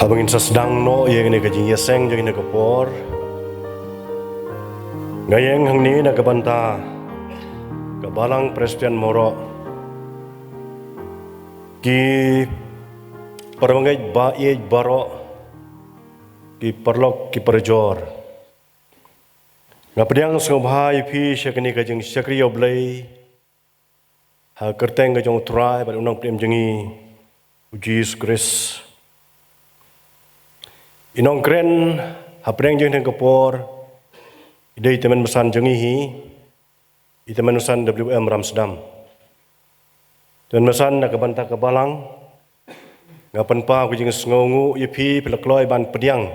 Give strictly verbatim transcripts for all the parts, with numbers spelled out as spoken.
Ba ngin sa sdang noh ïa kane ka jingïaseng jong kane ka por. Nga ïeng hangne na ka bynta ka Balang Presbyterian Mawroh. Ki parabangeit ba ïeit baroh, ki paralok ki parajor. Nga pdiang sngewbha ïa phi sha kane ka jingshakri ïa U Blei ha ka kyrteng ka jong U Trai bad U Nongpynim jong ngi, U Jisu Khrist. I nongkren hapdeng jong kane ka por i dei i tymmen basan jong ngi hi, i tymmen basan W M Ramsdam. Tymmen basan na ka bynta ka Balang, nga pynpaw ka jingsngewnguh ïa phi, phi la kloi ban pdiang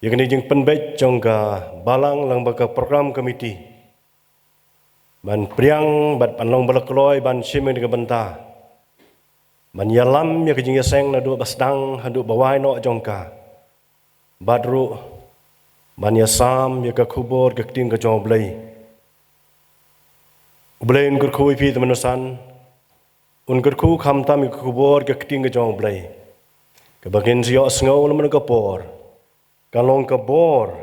ïa kane ka jingpynbeit jong ka Balang lyngba ka program committee ban pdiang bad ban long ba la kloi ban shim ïa kane ka bynta ban ïalam ïa ka jingïaseng naduh ba sdang haduh ba wai noh jong ka. Bad ruh ban ïasam ïa ka khubor ka ktien ka jong U Blei. U Blei un kyrkhu ïa phi tymmen basan, un kyrkhu khamtam ïa ka khubor ka ktien ka jong U Blei. Kaba ngin sa ïohsngew lem na ka por, ka long ka bor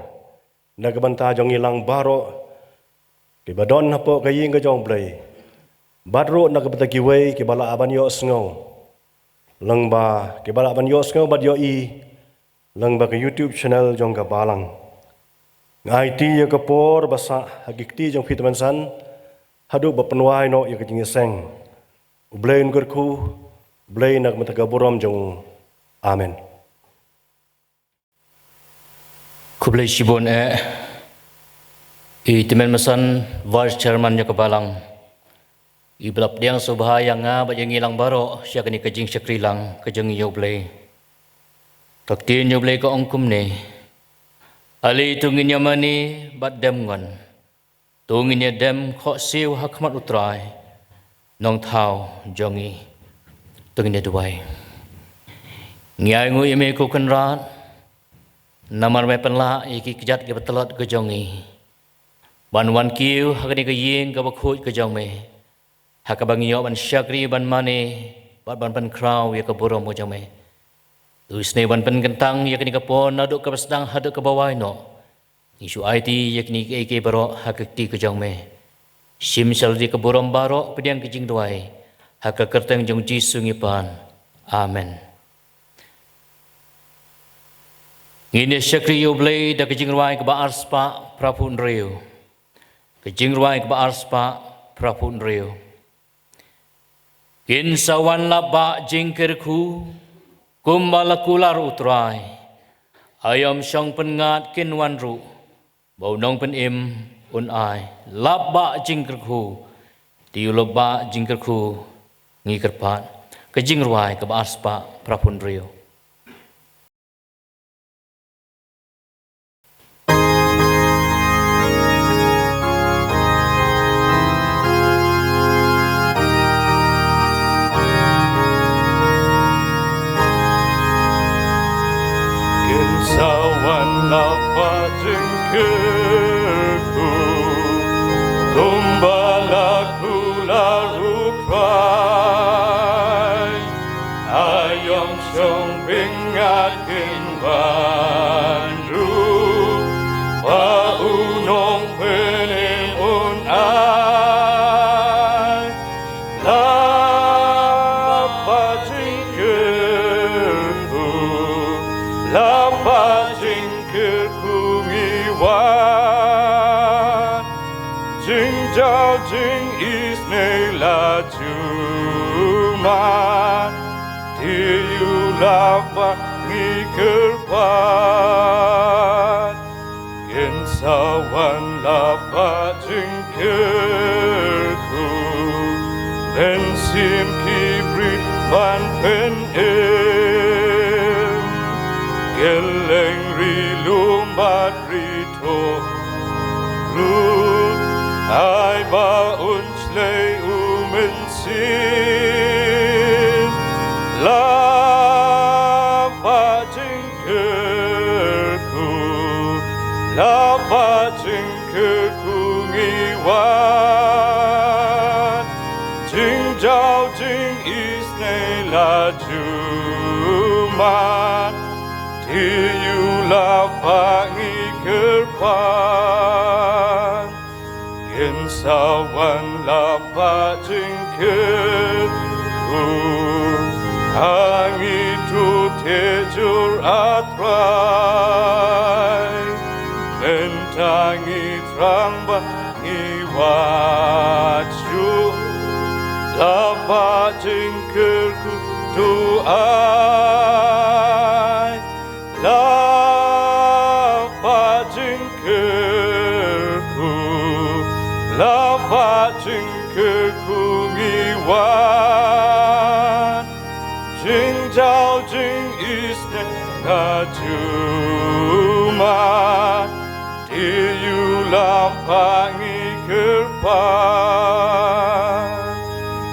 na ka bynta jong ngi lang baroh kiba don hapoh ka ïing ka jong U Blei. Bad ruh na ka bynta kiwei kiba lah ban ïohsngew lyngba, kiba lah ban ïohsngew bad ïohi lyngba ka YouTube channel jong ka Balang. Nga aiti ïa ka por ba sah ha ki kti jong phi tymmen basan haduh ba pynwai noh ïa ka jingïaseng. U Blei un kyrkhu, U Blei na ka bynta ka burom jong u. Amen. Khublei shibun eh, i tymmen basan Vice Chairman jong ka Balang, iba la pdiang sngewbha ïa nga bad ïa ngi lang baroh sha kane ka jingshakri lang ka jong ngi ïa U Blei. Ka ktien jong U Blei ka ong kumne: Ale to ngin ïa mane bad dem ngon. To ngin ïa dem khohsiew ha khmat U Trai, Nongthaw jong ngi. To ngin ïa duwai. Ngi ainguh ïa me ko Kynrad, namar me pynlah ïa ki kjat kiba tlot ka jong ngi ban wan kiew ha kane ka ïing kaba khuid ka jong me, ha kaba ngi ïoh ban shakri, ban mane bad ban pynkhraw ïa ka burom ka jong me. To isynei ban pynkyntang ïa kane ka por naduh kaba sdang haduh kaba wai noh. Ngi shu aiti ïa kine kiei kiei baroh ha ka kti ka jong me. Shim sha lade ka burom baroh, pdiang ka jingduwai ha ka kyrteng jong U Jisu ngi pan. Amen. Ngin ïa shakri ïa U Blei da ka jingrwai kaba arspah phraphew hynriew. Ka jingrwai kaba arspah phraphew hynriew. Kin sa wan lap ba jingkyrkhu kumba la kular U Trai. Aïom shong pyngngad kin wan ruh, ba U Nongpynim un ai. Lap ba jingkyrkhu, te ïa u lap ba jingkyrkhu ngi kyrpad. Ka jingrwai kaba arspah phraphew hynriew. Kin sa wan lap ba jingkyrkhu kumba la kular U Trai. Aïom shong pyngngad kin wan ruh, ba U Nongpynim un ai. Lap ba jingkyrkhu, lap ba jingkyrkhu ngi wan. Jingjaw jingisynei la ju man, te ïa u lap ba ngi kyrpad. Kin sa wan lap ba jingkyrkhu, mynsiem ki briew ban pynim. Kylleng ri lum bad ri to ruh, ai ba un shlei u Mynsiem. Lap ba jingkyrkhu, lap ba jingkyrkhu ngi wan. Jingjaw jingisynei la ju man, Lap bad ngi kyrpad, kin sa wan lap bad jingkyrkhu, ha ngi tu te jur atrai, mynta ngi thrang bad ngi wad shuh, lap bad jingkyrkhu tu ai. Lap bad jingkyrkhu, lap bad jingkyrkhu ngi wan. Jingjaw jingisynei ka jumai, te ïoh lap bad ngi kyrpad.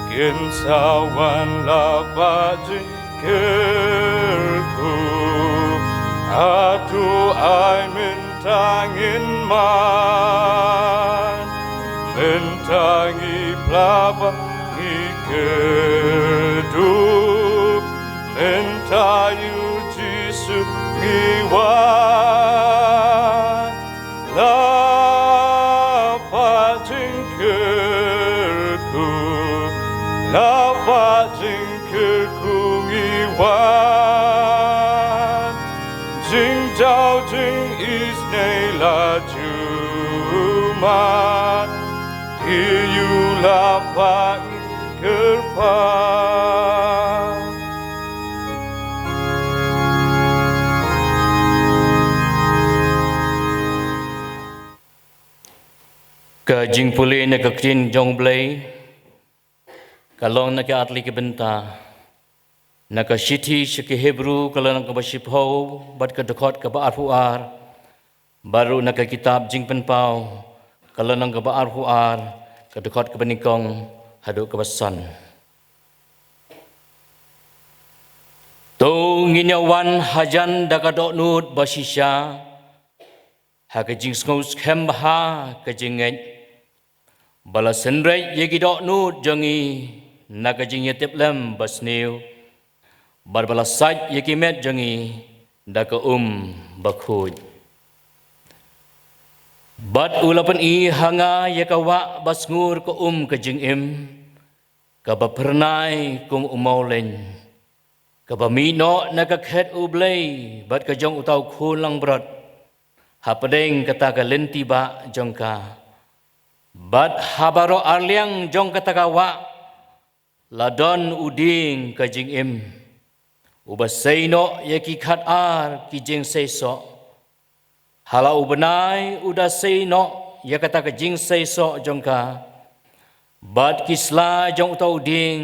Kin sa wan lap bad jing kyrkhu, hato ai mynta ngin man, mynta ngi pla bad ngi kyrduh, mynta ïa u Jisu ngi wan. Lap bad jingkyrkhu, lap bad jingkyrkhu ngi wan. Jingjaw jingisynei la jumai, te ïoh lap bad ngi kyrpad. Ka jingpule na ka ktien jong U Blei ka long na ki artylli ki bynta. Na ka shithi sha ki Hebru ka lynnong kaba shiphew bad ka dkhot kaba arphew ar, bad ruh na ka kitab Jingpynpaw ka lynnong kaba arphew ar, ka dkhot kaba nyngkong haduh kaba san. To ngin ïa wan hajan da ka dohnud ba shisha, ha ka jingsngewskhem bha ka jingngeit, ba la synreit ïa ki dohnud jong ngi na ka jingïatiplem basniew, bad ba la sait ïa ki met jong ngi da ka um bakhuid. Bad u la pyni ha nga ïa ka wah ba sngur ka um ka jingim, kaba phyrnai kum u mawleiñ, kaba mih noh na ka khet U Blei bad ka jong uta u khun langbrot, hapdeng kata ka lynti bah jong ka. Bad ha baroh arliang jong kata ka wah la don u dieng ka jingim, uba sei noh ïa ki khatar ki jingseisoh. Ha la u bnai u da sei noh ïa kata ka jingseisoh jong ka, bad ki sla jong uta u dieng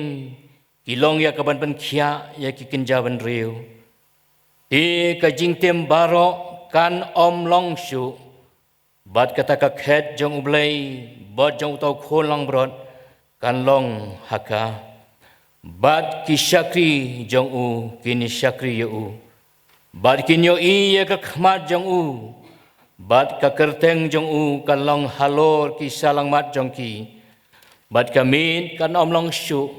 ki long ïa kaban pynkhiah ïa ki kynja bynriew. Te ka jingtim baroh kan ym long shuh, bad kata ka khet jong U Blei bad jong uta u khun langbrot kan long ha ka. Bad ki shakri jong u kin shakri ïa u, bad kin ïohi ïa ka khmat jong u, bad ka kyrteng jong u kan long halor ki shyllangmat jong ki, bad ka miet kan ym long shuh.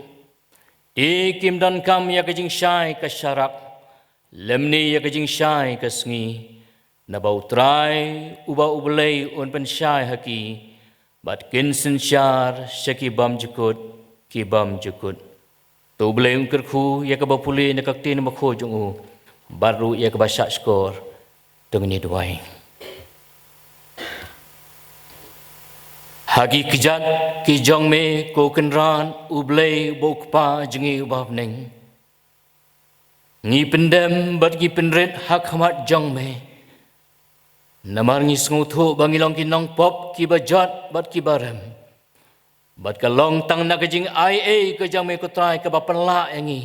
Te kim donkam ïa ka jingshai ka sharak, lymne ïa ka jingshai ka sngi, naba U Trai uba U Blei un pynshai ha ki, bad kin synshar sha ki bymjukut ki bymjukut. To U Blei un kyrkhu ïa kaba pule na ka ktien bakhuid jong u, bad ruh ïa kaba shahshkor to ngin ïa duwai. Ha ki kjat ki jong me ko Kynrad U Blei uba U Kpa jong ngi uba ha bneng, ngi pyndem bad ngi pynrit ha khmat jong me. Namar ngi sngewthuh ba ngi long ki nongpop kiba jot bad kiba rem, bad ka long tang na ka jingaiei ka jong me ko Trai kaba pynlah ïa ngi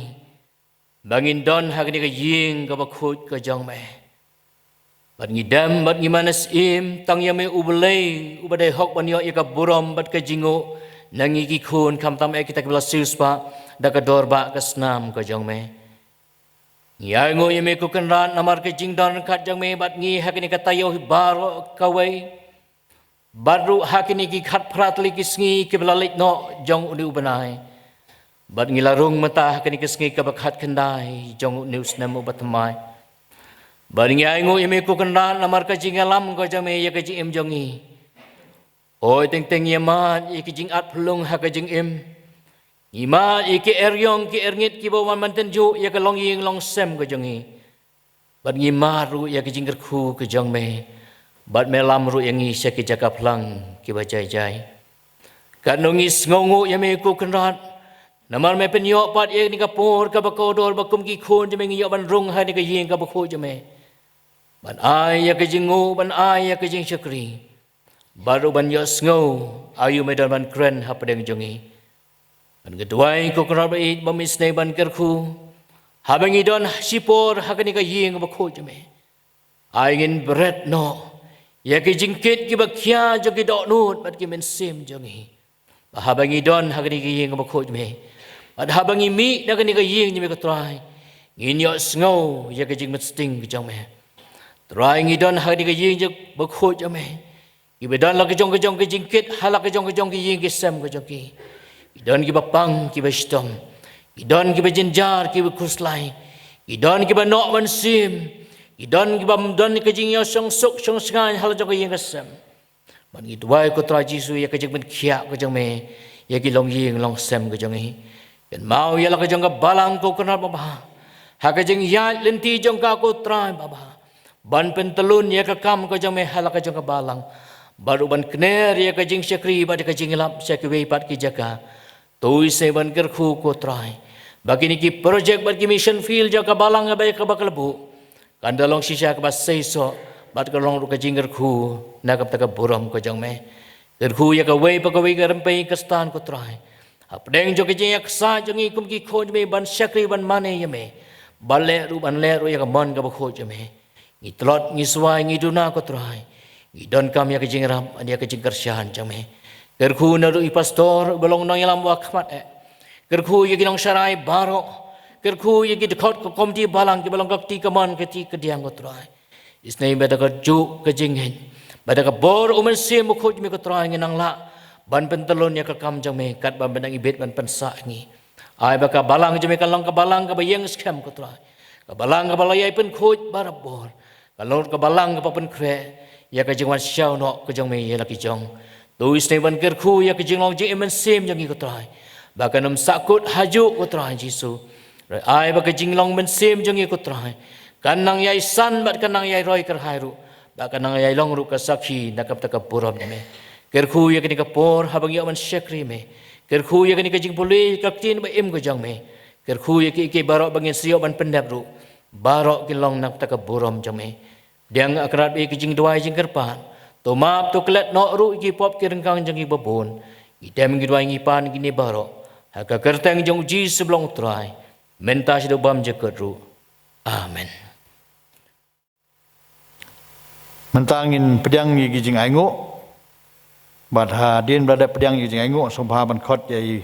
ba ngin don ha kane ka ïing kaba khuid ka jong me. Bad ngi dem bad ngi manis im tang ïa me U Blei uba dei hok ban ïoh ïa ka burom bad ka jingnguh na ngi ki khun, khamtam eh kita kiba la siewspah da ka dur bah ka snam ka jong me. Ngi ainguh ïa me ko Kynrad namar ka jingdon ryngkat jong me bad ngi ha kane ka taïew hi baroh kawei, bad ruh ha kine ki khatphra tylli ki sngi kiba la leit noh jong une u bnai. Bad ngi la rung mynta ha kine ki sngi kaba khatkhyndai jong une u snem uba thymmai. Bad ngi ainguh ïa me ko Kynrad namar ka jingïalam ka jong me ïa ka jingim jong ngi. Hooid, teng teng ngi ïa mad ïa ka jingat phyllung ha ka jingim. Ngi mad ïa ki eriong ki erngit kiba wan ban tynjuh ïa ka longïing longsem ka jong ngi. Bad ngi mad ruh ïa ka jingkyrkhu ka jong me. Bad me lam ruh ïa ngi sha ki jaka phlang kiba jai jai. Katno ngi sngewnguh ïa me ko Kynrad. Namar me pynïoh pat ïa kane ka por kaba kordor ba kum ki khun jong me ngi ïoh ban rung ha kane ka ïing kaba khuid jong me. Ban ai ïa ka jingnguh, ban ai ïa ka jingshakri. Bad ruh ban ïohsngew aïu me don ban kren hapdeng jong ngi. Bad nga duwai ko Kynrad ba ïeit ba me isynei ban kyrkhu. Haba ngi don shipor ha kane ka ïing kaba khuid jong me. Ai ngin bret noh ïa ki jingkit kiba khia jong ki dohnud bad ki mynsiem jong ngi. Ba haba ngi don ha kane ka ïing kaba khuid jong me. Bad haba ngi mih na kane ka ïing jong me ko Trai. Ngin ïohsngew ïa ka jingmynsting ka jong me. Trai, ngi don ha kane ka ïing jong ba khuid jong me. Kiba don la ka jong ka jong ka jingkit, ha la ka jong ka jong ka ïing ki sem ka jong ki. Ki don kiba pang, kiba shitom. Ki don kiba jynjar, kiba khuslai. Ki don kiba noh mynsiem. Ki don kiba don ka jingïashong suk shong shngaiñ ha la jong ka ïing ka sem. Bad ngi duwai ko Trai Jisu ïa ka jingpynkhiah ka jong me ïa ki longïing longsem ka jong ngi. Kynmaw ïa la ka jong ka balang ko Kynrad babha. Ha ka jingïaid lynti jong ka ko Trai babha. Ban pyntlun ïa ka kam ka jong me ha la ka jong ka balang. Bad ruh ban kner ïa ka jingshakri bad ka jinglap sha kiwei pat ki jaka. To isynei ban kyrkhu ko Trai. Ba kine ki project bad ki mission field jong ka balang ba ïa kaba ka la buh. Kan da long shisha kaba seisoh bad ka long ruh ka jingkyrkhu na ka bynta ka burom ka jong me. Kyrkhu ïa kawei pa kawei ka rympei Khristan ko Trai. Hapdeng jong ka jingïaksaid jong ngi kum ki khun jong me ban shakri ban mane ïa me. Ban leh ruh ban leh ruh ïa ka mon kaba khuid jong me. Ngi tlot, ngi swai, ngi duna ko Trai. Ngi donkam ïa ka jingïarap, ïa ka jingkyrshan jong me. Kyrkhu naduh i pastor ba long nongïalam ba khmat eh. Kyrkhu ïa ki nongsharai baroh. Kyrkhu ïa ki dkhot ka komiti balang kiba long ka kti kamon ka kti kadiang ko Trai. Isynei ba da ka juk ka jingngeit. Ba da ka bor u Mynsiem Bakhuid me ko Trai ngi nang lah ban pyntlun ïa ka kam jong me katba me dang ibit ban pynsah ngi. Ai ba ka balang jong me kan long ka balang kaba ïeng skhem ko Trai. Ka balang kaba la ïai pynkhuid barabor. Ka long ka balang kaba pynkhreh ïa ka jingwan shaw noh ka jong me ïa la ki jong. To isynei ban kyrkhu ïa ka jinglong jingim mynsiem jong ngi ko Trai. Ba kan ym sahkut hajuh ko Trai Jisu. Ai ba ka jinglong mynsiem jong ngi ko Trai. Kan nang ïai san bad kan nang ïai roi kyrhai ruh. Bad kan nang ïai long ruh ka sakhi na ka bynta ka burom jong me. Kyrkhu ïa kane ka por haba ngi ïoh ban shakri me. Kyrkhu ïa kane ka jingpule ka ktien ba im ka jong me. Kyrkhu ïa kiei kiei baroh ba ngin sa ïoh ban pyndep ruh. Baroh kin long na ka bynta ka burom jong me. Pdiang, ah Kynrad, ïa ki jingduwai jingkyrpad. To map to klet noh ruh ïa ki pop ki ryngkang jong ngi babun. Ngi dem ngi duwai ngi pan kine baroh ha ka kyrteng jong U Jisu ba long U Trai. Mynta shaduh bymjukut ruh. Amen. Mynta ngin pdiang ïa ki jingainguh. Bad hadien ba la dep pdiang ïa ki jingainguh, sngewbha ban khot ïa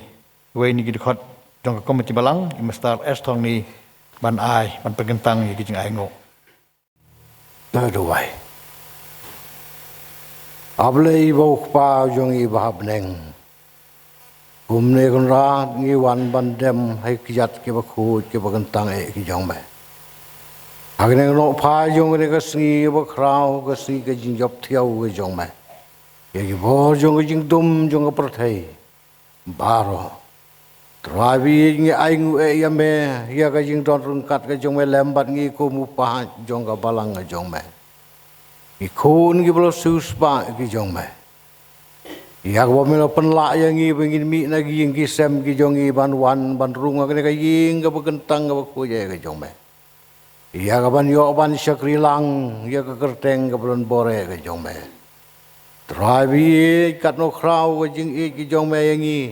iwei na ki dkhot jong ka komiti balang, i Mister S Thongni, ban ai ban pynkyntang ïa ki jingainguh. To duwai. A Blei ba u Kpa jong ngi ba ha bneng. Kumne Kynrad ngi wan ban dem ha ki kjat kiba khuid kiba kyntang eh ki jong me. Ha kane ka nohphai jong kane ka sngi ba khraw, ka sngi ka jingjop thiaw ka jong me. Ïa ki bor jong ka jingdum jong ka pyrthei baroh. Trai ba ïeit, ngi ainguh eh ïa me ïa ka jingdon ryngkat ka jong me lem bad ngi kum u paid jong ka balang ka jong me. Ki khun kiba la siewspah ki jong me. Ïa kaba me la pynlah ïa ngi ba ngin mih na ki ïing ki sem ki jong ngi ban wan ban rung ha kane ka ïing kaba kyntang kaba khuid eh ka jong me. Ïa ka ban ïoh ban shakri lang ïa ka kyrteng kaba don bor eh ka jong me. Trai ba ïeit, katno khraw ka jingïeit ka jong me ïa ngi.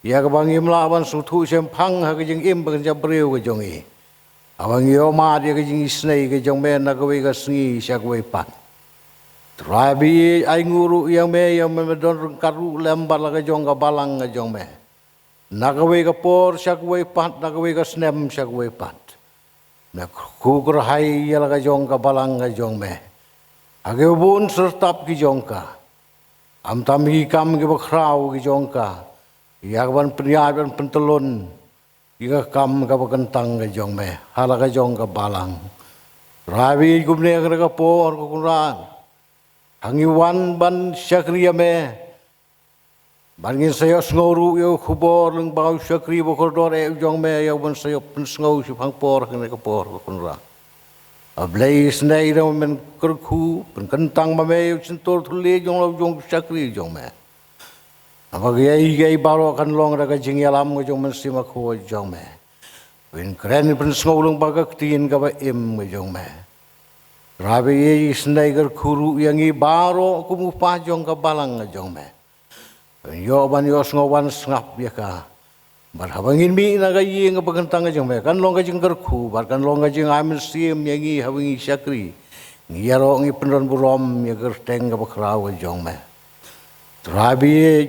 Ïa kaba ngim lah ban sngewthuh shemphang ha ka jingim ba kynja briew ka jong ngi. Haba ngi ïoh mad ïa ka jingisynei ka jong me na kawei ka sngi sha kawei pat. Trai ba ïeit, ainguh ruh ïa me, ïa me me don ryngkat ruh lem bad la ka jong ka balang ka jong me. Na kawei ka por sha kawei pat, na kawei ka snem sha kawei pat. Me kyrkhu kyrhai ïa la ka jong ka balang ka jong me. Ha ki bun syrtap ki jong ka. Khamtam ki kam kiba khraw ki jong ka. Ïa ka ban pynïaid ban pyntlun ïa ka kam kaba kyntang ka jong me ha la ka jong ka balang. Trai, kumne ha kane ka por, ko Kynrad, ha ngi wan ban shakri ïa me, bad ngin sa ïohsngew ruh ïa u khubor lyngba u shakri bakordor eh u jong me, ïa uban sa ïoh pynsngew shaphang por ha kane ka por, ko Kynrad. A Blei, isynei da men kyrkhu, pynkyntang ma me ïa u shyntur thylliej jong la u jong u shakri jong me. Namar kaei kaei baroh kan long da ka jingïalam ka jong u Mynsiem Bakhuid jong me. Phin kren pynsngew lyngba ka ktien kaba im ka jong me. Trai, isynei kyrkhu ruh ïa ngi baroh kum u paid jong ka balang ka jong me. Phin ïoh ban ïohsngew ban sngap ïa ka. Bad haba ngin mih na ka ïing kaba kyntang ka jong me, kan long ka jingkyrkhu bad kan long ka jingai mynsiem ïa ngi haba ngi shakri. Ngi ïaroh ngi pyndonburom ïa ka kyrteng kaba khraw ka jong me. Trai,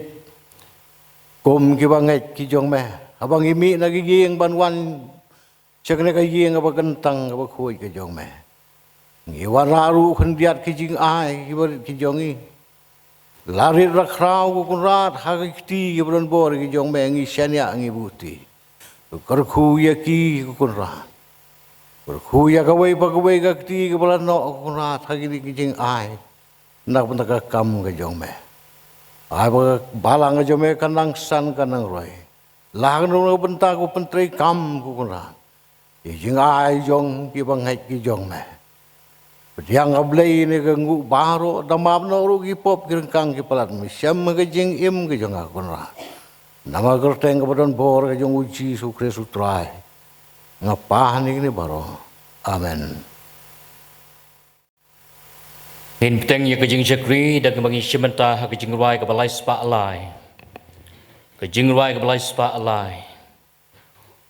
kum kiba ngeit ki jong me, haba ngi mih na ka ïing ban wan sha kane ka ïing kaba kyntang kaba khuid ka jong me, ngi wanrah ruh khyndiat ki jingai kiba rit ki jong ngi. La rit la khraw, ko Kynrad, ha ki kti kiba donbor ki jong me, ngi shaniah ngi buti. Kyrkhu ïa ki, ko Kynrad. Kyrkhu ïa kawei pa kawei ka kti kaba la noh, ko Kynrad, ha kine ki jingai na ka bynta ka kam ka jong me. Ai ba ka balang ka jong me kan nang san kan nang roi. La ha kano kano ka bynta ka pyntreikam, ko Kynrad, ïa jingai jong kiba ngeit ki jong me. Pdiang, A Blei, ïa kane ka nguh baroh, da map noh ruh ki pop ki ryngkang ki palat, me shem ha ka jingim ka jong nga, ko Kynrad. Namar ka kyrteng kaba donbor ka jong u Jisu Khrist u Trai, nga pan ïa kine baroh. Amen. Ngin bteng ïa ka jingshakri da kaba ngi shim bynta ha ka jingrwai kaba lai spah lai. Ka jingrwai kaba lai spah lai.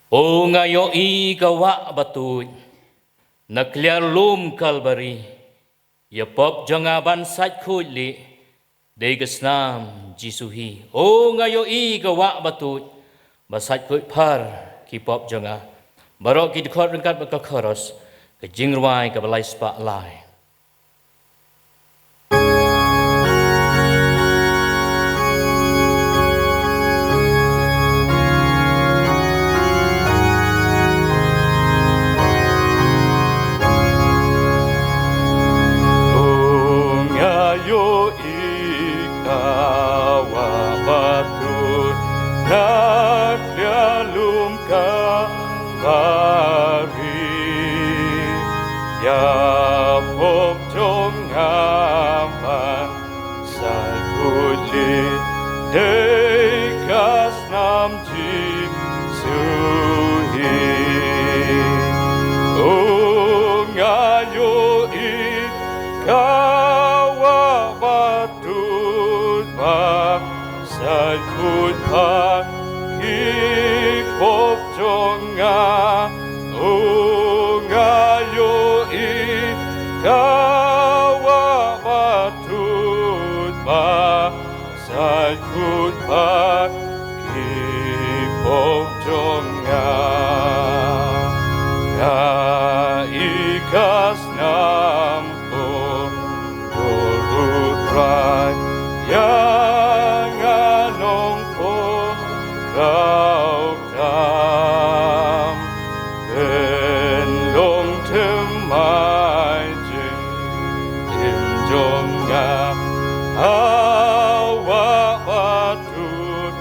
O nga ïohi ka wah batuid na kliar lum Kalbari, ïa pop jong nga ban sait khuid lieh, dei ka snam Jisu hi. O nga ïohi ka wah batuid ba sait khuid phar ki pop jong nga. Baroh ki dkhot ryngkat bad ka chorus, ka jingrwai kaba lai spah lai. O nga ïohi ka wah batuid na kliar lum Kalbari, ïa pop jong nga ban sait khuid lieh, dei ka snam Jisu hi. O nga ïohi ka wah batuid ba sait khuid phar ki pop jong nga. O nga ïohi ka wah batuid ba sait khuid phar ki pop jong nga. Nga i ka snam ko Ko Trai, ïa nga nongpynpaw tam, pynlong thymmai jingim jong nga, ha wah batuid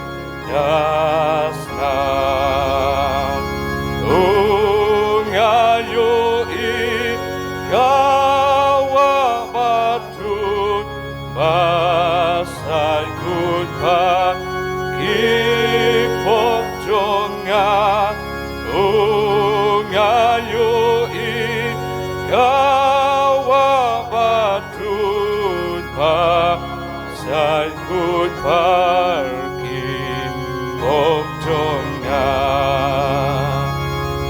da snam. O nga ïohi ka wah batuid ba sait khuid phar ki pop jong nga. O nga ïohi ka wah batuid ba sait khuid phar ki pop jong nga.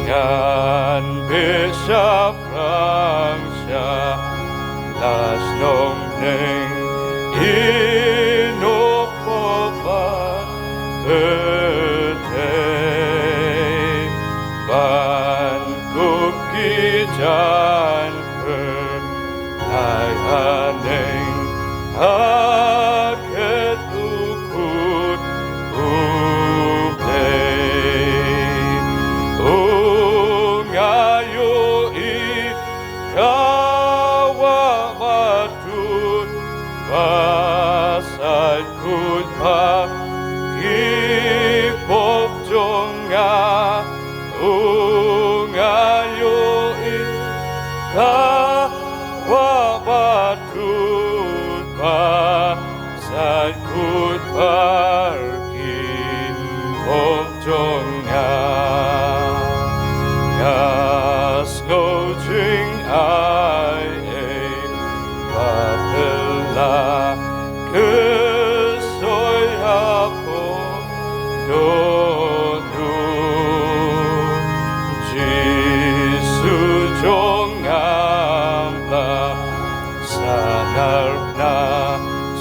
Ngan bishap rang sha la shnong neng, ino pop ba pyrthei, ban kup ki jaiñ pyrthei haneng, ha khet u khun U Blei. O nga ïohi ka jong nga. Nga sngew jingai ei ba pynlah khuslai hapoh dohnud. Jisu jong nga, ba sanar na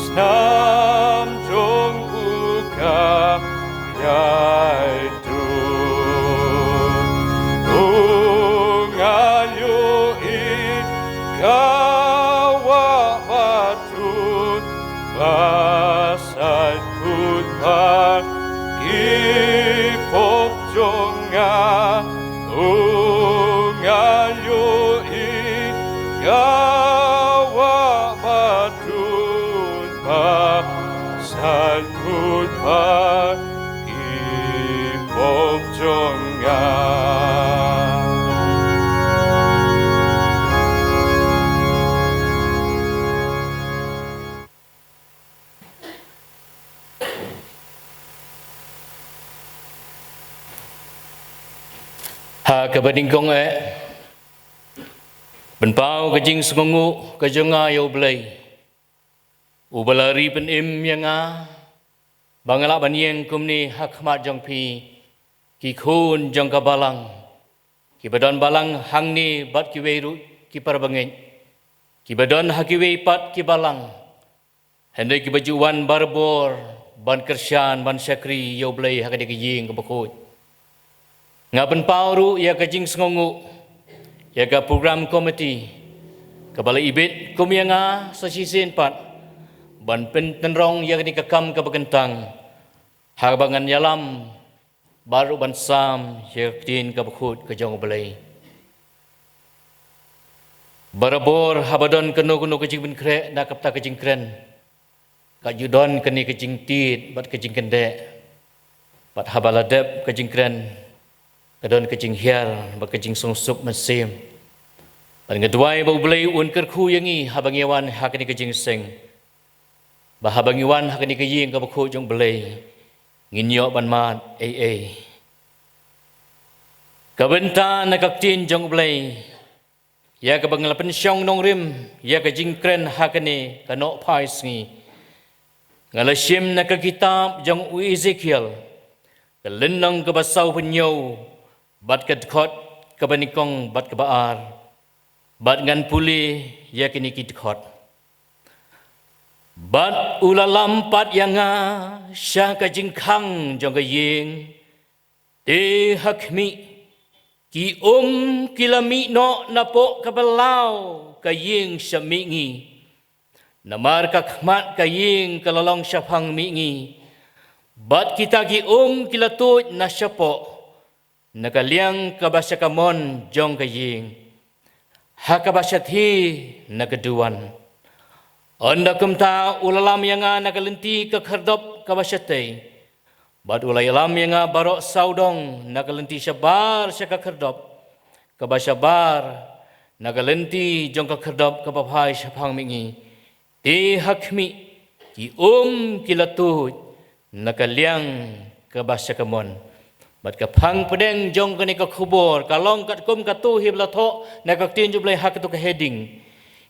snam jong u ka ïai tut. U nga ïohi ka wah ba tut ba sait kut bad ki pop jong nga. U nga ïohi ka wah ba tut ba sait kut bad ki pop jong nga. Ha kaba nyngkong eh, pynpaw ka jingsngewnguh ka jong nga ïa U Blei, uba la ri pynim ïa nga, ba nga lah ban ïeng kumne ha khmat jong phi, ki khun jong ka balang, kiba don balang hangne bad kiwei ruh ki para bangeit, kiba don ha kiwei pat ki balang. Hynrei kiba ju wan barabor ban kyrshan, ban shakri ïa U Blei ha kane ka ïing kaba khuid. Nga pynpaw ruh ïa ka jingsngewnguh ïa ka program committee, kaba la ibit kum ïa nga sa shisien pat ban pyntynrong ïa kane ka kam kaba kyntang, haba ngan ïalam bad ruh ban sam ïa ka ktien kaba khuid ka jong U Blei. Barabor haba don kano kano ka jingpynkhreh na ka bynta ka jingkren, ka ju don kane ka jingtied bad ka jingkyndeh. Bad haba la dep ka jingkren, ka don ka jinghiar bad ka jingsngewsuk mynsiem. Bad nga duwai ba U Blei un kyrkhu ïa ngi haba ngi wan ha kane ka jingïaseng, ba haba ngi wan ha kane ka ïing kaba khuid jong U Blei, ngin ïoh ban mad ei ei. Ka bynta na ka ktien jong U Blei ïa kaba nga la pynshong nongrim ïa ka jingkren ha kane ka nohphai sngi, nga la shim na ka kitab jong u Ezekiel, ka lynnong kaba sawphew hynñiew, bad ka dkhot kaba nyngkong bad kaba ar. Bad ngan pule ïa kine ki dkhot. Bad u la lam pat ïa nga sha ka jingkhang jong ka ïing, te ha khmih, ki um ki la mih noh napoh ka ballaw ka ïing sha mihngi. Namar ka khmat ka ïing ka la long shaphang mihngi, bad kita ki um ki la tuid na shapoh, na ka liang kaba sha kamon jong ka ïing, ha kaba shathie na ka duwan. Ynda kumta u la lam ïa nga na ka lynti ka khyrdop kaba shatei, bad u la ïalam ïa nga baroh sawdong na ka lynti shabar sha ka khyrdop kaba shabar, na ka lynti jong ka khyrdop kaba phai shaphang mihngi. Te ha khmih, ki um ki la tuid na ka liang kaba sha kamon. Bad ka phang pdeng jong kane ka khubor ka long katkum kato hi ba la thoh na ka ktien jong U Blei ha kato ka heading,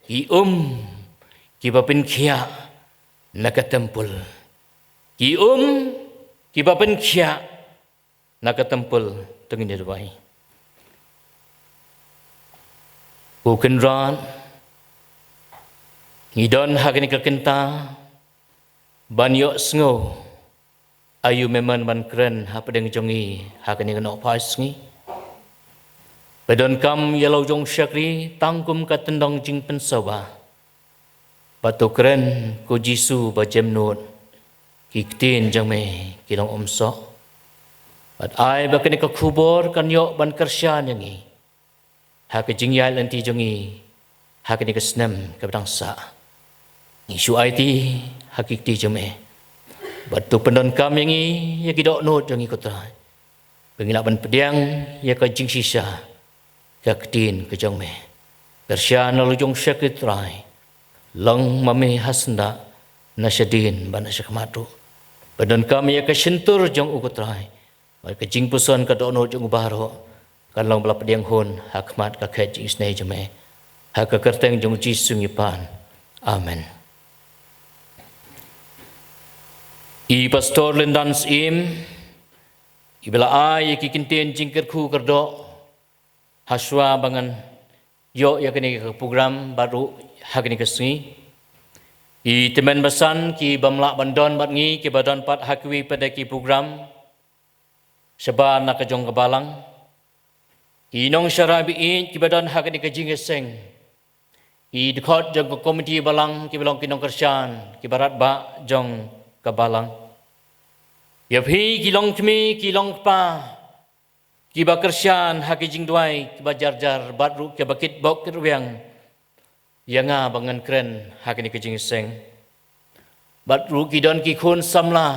ki um kiba pynkhiah na ka templ. Ki um kiba pynkhiah na ka templ. To ngin ïa duwai. Ko Kynrad, ngi don ha kane ka kynta ban ïohsngew aïu me mon ban kren hapdeng jong ngi ha kane ka nohphai sngi. Pyndonkam ïa la u jong u shakri tang kum ka tyndong jingpynsawba. Bad to kren, ko Jisu ba jemnud, ki ktien jong me ki long umsoh. Bad ai ba kane ka khubor kan ïoh ban kyrshan ïa ngi ha ka jingïaid lynti jong ngi ha kane ka snem kaba dang sah. Ngi shu aiti ha ki kti jong me. Bad to pyndonkam ïa ngi, ïa ki dohnud jong ngi, ko Trai, ba ngin lah ban pdiang ïa ka jingshisha ka ktien ka jong me. Kyrshan ïa la u jong u shakri, Trai. Long ma me ha syndah, na shadien bad na shakhmat ruh. Pyndonkam ïa ka shyntur jong u, ko Trai, Bad ka jingpuson ka dohnud jong u baroh kan long ba la pdiang hun ha khmat ka khet jingisynei jong me. Ha ka kyrteng jong u Jisu ngi pan. Amen. I Pastor Lyndan Syiem iba la ai ïa ki kyntien jingkyrkhu kyrdoh ha shuwa ba ngan ïoh ïa kane ka program bad ruh ha kane ka sngi. I tymmen basan ki bym lah ban don bad ngi, kiba don pat ha kiwei pat de ki program shabar na ka jong ka balang. Ki nongshakri ba ïeit kiba don ha kane ka jingïaseng. Ki dkhot jong ka komiti balang kiba long ki nongkyrshan, kiba radbah jong ka balang. Ïa phi ki longkmie, ki longkpa, kiba kyrshan ha ki jingduwai kiba jar jar bad ruh kiba kitbok kitrwiang ïa nga ba ngan kren ha kane ka jingïaseng. Bad ruh ki don ki khun samla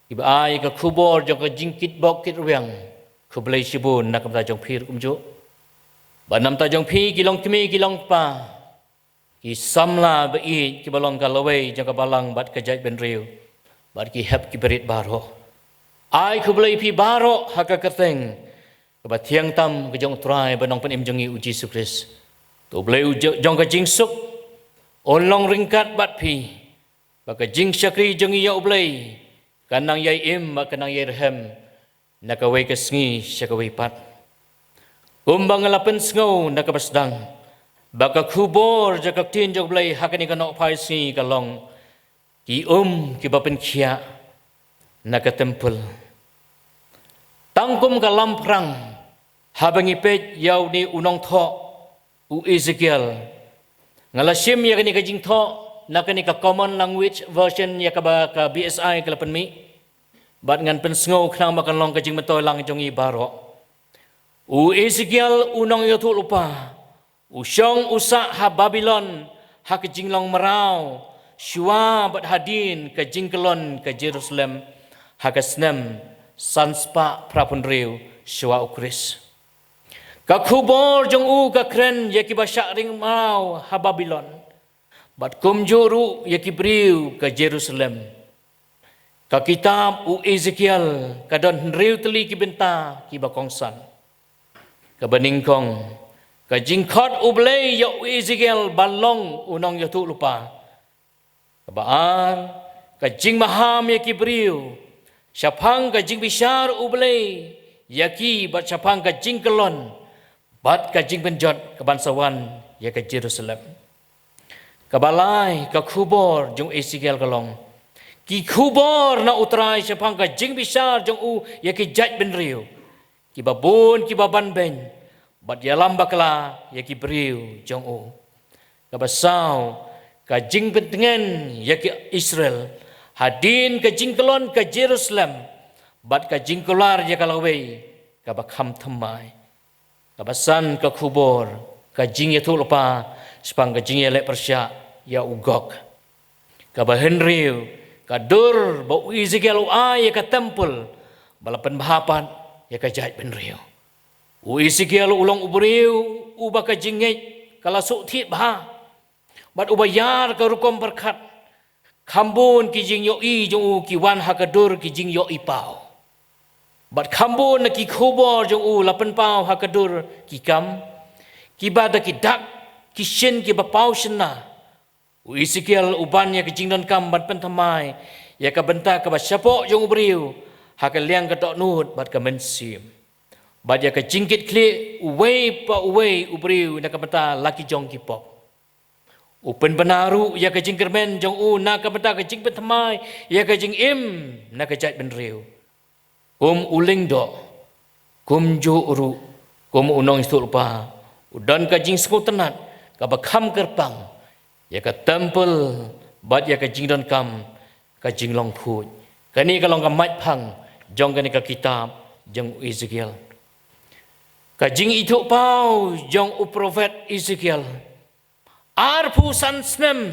kiba ai ka khubor jong ka jingkitbok kitrwiang. Khublei shibun na ka bynta jong phi ruh kumjuh. Bad na ka bynta jong phi ki longkmie ki longkpa, ki samla ba ïeit kiba long ka lawei jong ka balang bad ka jaitbynriew bad ki hep ki barit baroh. Ai khublei ïa phi baroh ha ka kyrteng kaba thiang tam ka jong U Trai bad Nongpynim jong ngi U Jisu Khrist. To U Blei u jo-, jong ka jingsuk un long ryngkat bad phi, ba ka jingshakri jong ngi ïa U Blei kan nang ïai im bad kan nang ïai rhem na kawei ka sngi sha kawei pat. Kumba nga la pynsngew na kaba sdang, ba ka khubor jong ka ktien jong U Blei ha kane ka nohphai sngi ka long ki um kiba pynkhiah na ka templ. Tang kum ka lamphrang haba ngi peit ïa une u nongthoh u Ezekiel. Nga la shim ïa kane ka jingthoh na kane ka Common Language Version ïa kaba ka B S I ka la pynmih. Bad ngan pynsngew khnang ba kan long ka jingmyntoi lang jong ngi baroh. U Ezekiel u nongïathuhlypa u shong u sah ha Babilon ha ka jinglong mraw shuwa bad hadien ka jingkyllon ka Jerusalem ha ka snem san spah phra phew hynriew shuwa U Khrist. Ka khubor jong u ka kren ïa kiba shah ring mraw ha Babilon bad kumjuh ruh ïa ki briew ka Jerusalem. Ka kitab u Ezekiel ka don hynriew tylli ki bynta kiba kongsan. Kaba nyngkong, ka jingkhot U Blei ïa u Ezekiel ba long u nongïathuhlypa. Kaba ar, ka jingmaham ïa ki briew shaphang ka jingbishar U Blei ïa ki bad shaphang ka jingkyllon bad ka jingpynjot kaban sa wan ïa ka Jerusalem. Kaba lai, ka khubor jong u Ezekiel ka long ki khubor na U Trai shaphang ka jingbishar jong u ïa ki jaitbynriew kiba bun kiba banbeiñ bad ïalam bakla ïa ki briew jong u. Kaba saw, ka jingpyntngen ïa ki Israel hadien ka jingkyllon ka Jerusalem bad ka jingkular ïa ka lawei kaba kham thymmai. Kaba san, ka khubor ka jingïathuhlypa shaphang ka jingïaleh pyrshah ïa u Gog. Kaba hynriew, ka dur ba u Ezekiel u ai ïa ka templ ba la pynbha pat ïa ka jaitbynriew. U Ezekiel u long u briew uba ka jingngeit ka la suk thied bha bad uba ïar ka rukom pyrkhat. Kham bun ki jingïohi jong u ki wan ha ka dur ki jingïohi paw. Bad kham bun na ki khubor jong u la pynpaw ha ka dur ki kam kiba da ki dak ki shin kiba paw shynna. U Ezekiel u ban ïa ka jingdonkam ban pynthymmai ïa ka bynta kaba shapoh jong u briew ha ka liang ka dohnud bad ka mynsiem. Bad ïa ka jingkitkhlieh uwei pa uwei u briew na ka bynta la ki jong ki pop. U pynbna ruh ïa ka jingkyrmen jong u na ka bynta ka jingpynthymmai ïa ka jingim na ka jaitbynriew. Kum u lyngdoh, kumjuh ruh kum u nongïathuhlypa, u don ka jingsngewtynnat kaba kham kyrpang ïa ka templ bad ïa ka jingdonkam ka jinglong khuid. Kane ka long ka maitphang jong kane ka kitab jong u Ezekiel. Ka jingithuhpaw jong u prophet Ezekiel arphew san snem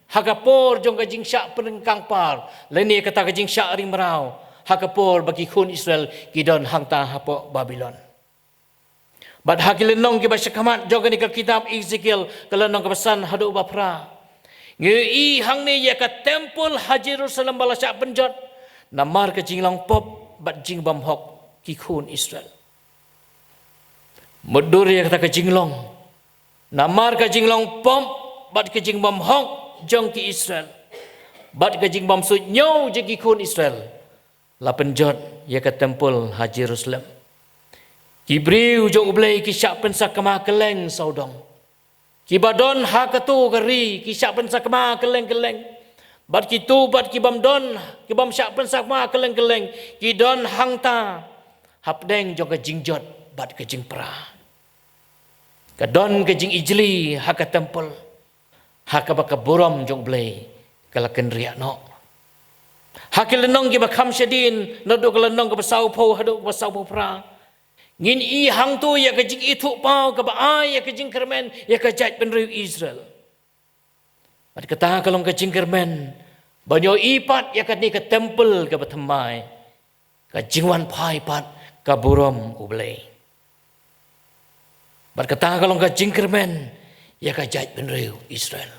ha ka por jong ka jingshah pynryngkang par lane kata ka jingshah ring mraw ha ka por ba ki khun Israel ki don hangta hapoh Babilon. Bad ha ki lynnong kiba shakhmat jong kane ka kitab Ezekiel, ka lynnong kaba san haduh ba phra, ngi ïohi hangne ïa ka templ ha Jerusalem ba la shah pynjot namar ka jinglong pop bad jingbymhok ki khun Israel. Mutdur ïa kata ka jinglong, namar ka jinglong pop bad ka jingbymhok jong ki Israel, bad ka jingbymsuidñiew jong ki khun Israel, la pynjot ïa ka templ ha Jerusalem. Ki briew jong U Blei ki shah pynsakma kylleng sawdong. Kiba don ha kato ka ri ki shah pynsakma kylleng kylleng. Bad kito pat ki bym don, ki bym shah pynsakma kylleng kylleng, ki don hangta hapdeng jong ka jingjot bad ka jingpra. Ka don ka jingijli ha ka templ, ha kaba ka burom jong U Blei ka la kynriah noh. Ha ki lynnong kiba kham shadien, naduh ka lynnong kaba sawphew haduh kaba sawphew phra, ngin i hangto ïa ka jingithuhpaw kaba ai ïa ka jingkyrmen ïa ka jaitbynriew Israel. Bad kata ka long ka jingkyrmen ban ïohi pat ïa kane ka templ kaba thymmai, ka jingwan phai pat ka burom U Blei. Bad kata ka long ka jingkyrmen ïa ka jaitbynriew Israel.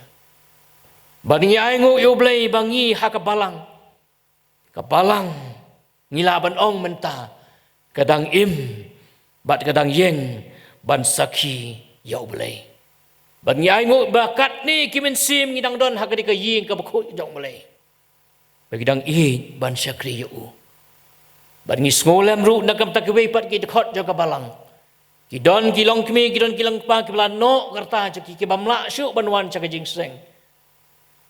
Bad ngi ainguh ïa U Blei ba ngi ha ka balang, ka balang, ngi lah ban ong mynta, ka dang im bad ka dang ïeng ban sakhi ïa U Blei. Bad ngi ainguh ba katne ki mynsiem ngi dang don ha kane ka ïing kaba khuid jong U Blei, ba ki dang ïeit ban shakri ïa U. Bad ngi sngewlem ruh na ka bynta kiwei pat ki dkhot jong ka balang. Ki don ki longkmie, ki don ki longkpa kiba la noh ka rta jong ki, ki bym lah shuh ban wan sha ka jingseng.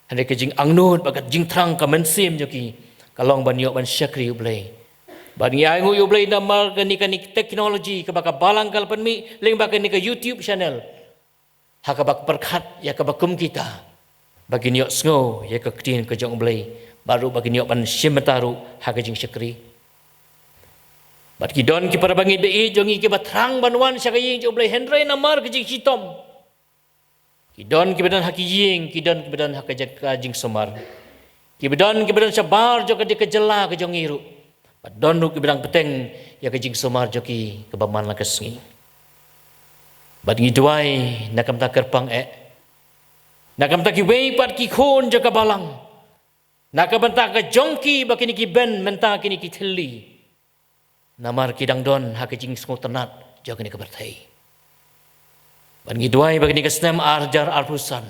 Hynrei ka jingangnud bad ka jingthrang ka mynsiem jong ki ka long ban ïoh ban shakri U Blei. Bad ngi ainguh ïa U Blei namar kane, kane ka technology kaba ka balang ka la pynmih lyngba kane ka YouTube channel, ha kaba ka pyrkhat ïa kaba kum kita, ba kin ïohsngew ïa ka ktien ka jong U Blei, bad ruh ba kin ïoh ban shim bynta ruh ha ka jingshakri. Bad ki don ki para bangeit ba ïeit jong ngi kiba thrang ban wan sha ka ïing jong U Blei, hynrei namar ka jingshitom, ki don kiba don ha ki ïing, ki don kiba don ha ka jaka jingsumar, kiba don kiba don shabar jong ka dei ka jylla ka jong ngi ruh. Bad don ruh kiba dang bteng ïa ka jingsumar jong ki kaba man la ka sngi. Bad ngi duwai na ka bynta kyrpang eh, na ka bynta kiwei pat ki khun jong ka balang, na ka bynta ka jong ki ba kine ki Ben mynta kine ki thylli, namar ki dang don ha ka jingsngewtynnat jong kane ka pyrthei. Bad ngi duwai ba kane ka snem ar hajar arphew san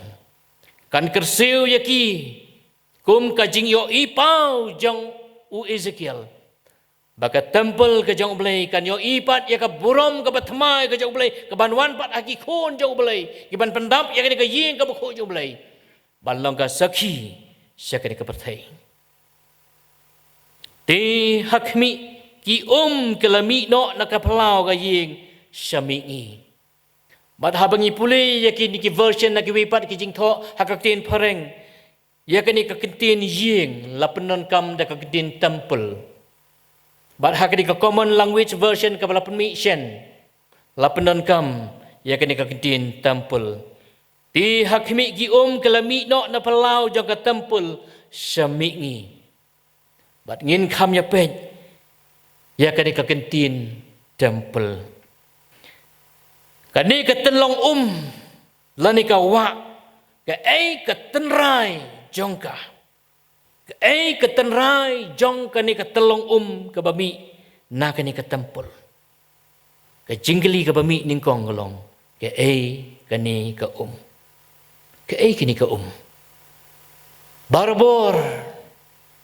kan kyrsiew ïa ki kum ka jingïohi paw jong u Ezekiel, ba ka templ ka jong U Blei kan ïohi pat ïa ka burom kaba thymmai ka jong U Blei, kaban wan pat ha ki khun jong U Blei, kiban pyndap ïa kane ka ïing kaba khuid jong U Blei, ban long ka sakhi sha kane ka pyrthei. Te ha khmih ki um ki la mih noh na ka phyllaw ka ïing sha mihngi. Bad haba ngi pule ïa kine ki version na kiwei pat ki jingthoh ha ka ktien phareng, ïa kane ka kyntien ïing la pyndonkam da ka kyntien temple. Bad ha kane ka Common Language Version kaba la pynmih shen, la pyndonkam ïa kane ka kyntien temple. Te ha khmih ki um ki la mih noh na phyllaw jong ka temple sha mihngi. Bad ngin kham ïa peit ïa kane ka kyntien temple. Kane ka tynlong um lane ka wah, kaei ka tynrai jong ka? Kaei ka tynrai jong kane ka tynlong um kaba mih na kane ka temple? Ka jingkylli kaba mih nyngkong ka long, kaei kane ka um? Kaei kane ka um? Barabor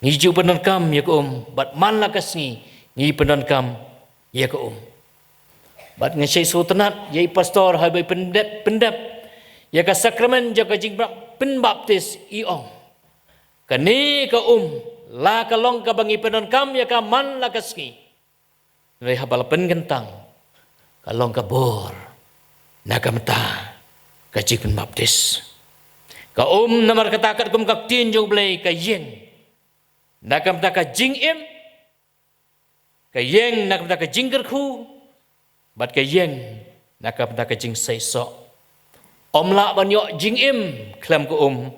ngi ju pyndonkam ïa ka um, bad man la ka sngi ngi pyndonkam ïa ka um. Bad nga shait sngewtynnat ïa i pastor haba i pyndep, pyndep ïa ka sakramen jong ka jingpynbaptis, i ong, kane ka um la ka long kaba ngi pyndonkam ïa ka man la ka sngi. Hynrei haba la pynkyntang, ka long ka bor na ka bynta ka jingpynbaptis. Ka um namar kata katkum ka ktien jong U Blei, ka ïeng na ka bynta ka jingim, ka ïeng na ka bynta ka jingkyrkhu, bad ka ïeng na ka bynta ka jingseisoh. Ym lah ban ïoh jingim khlem ka um,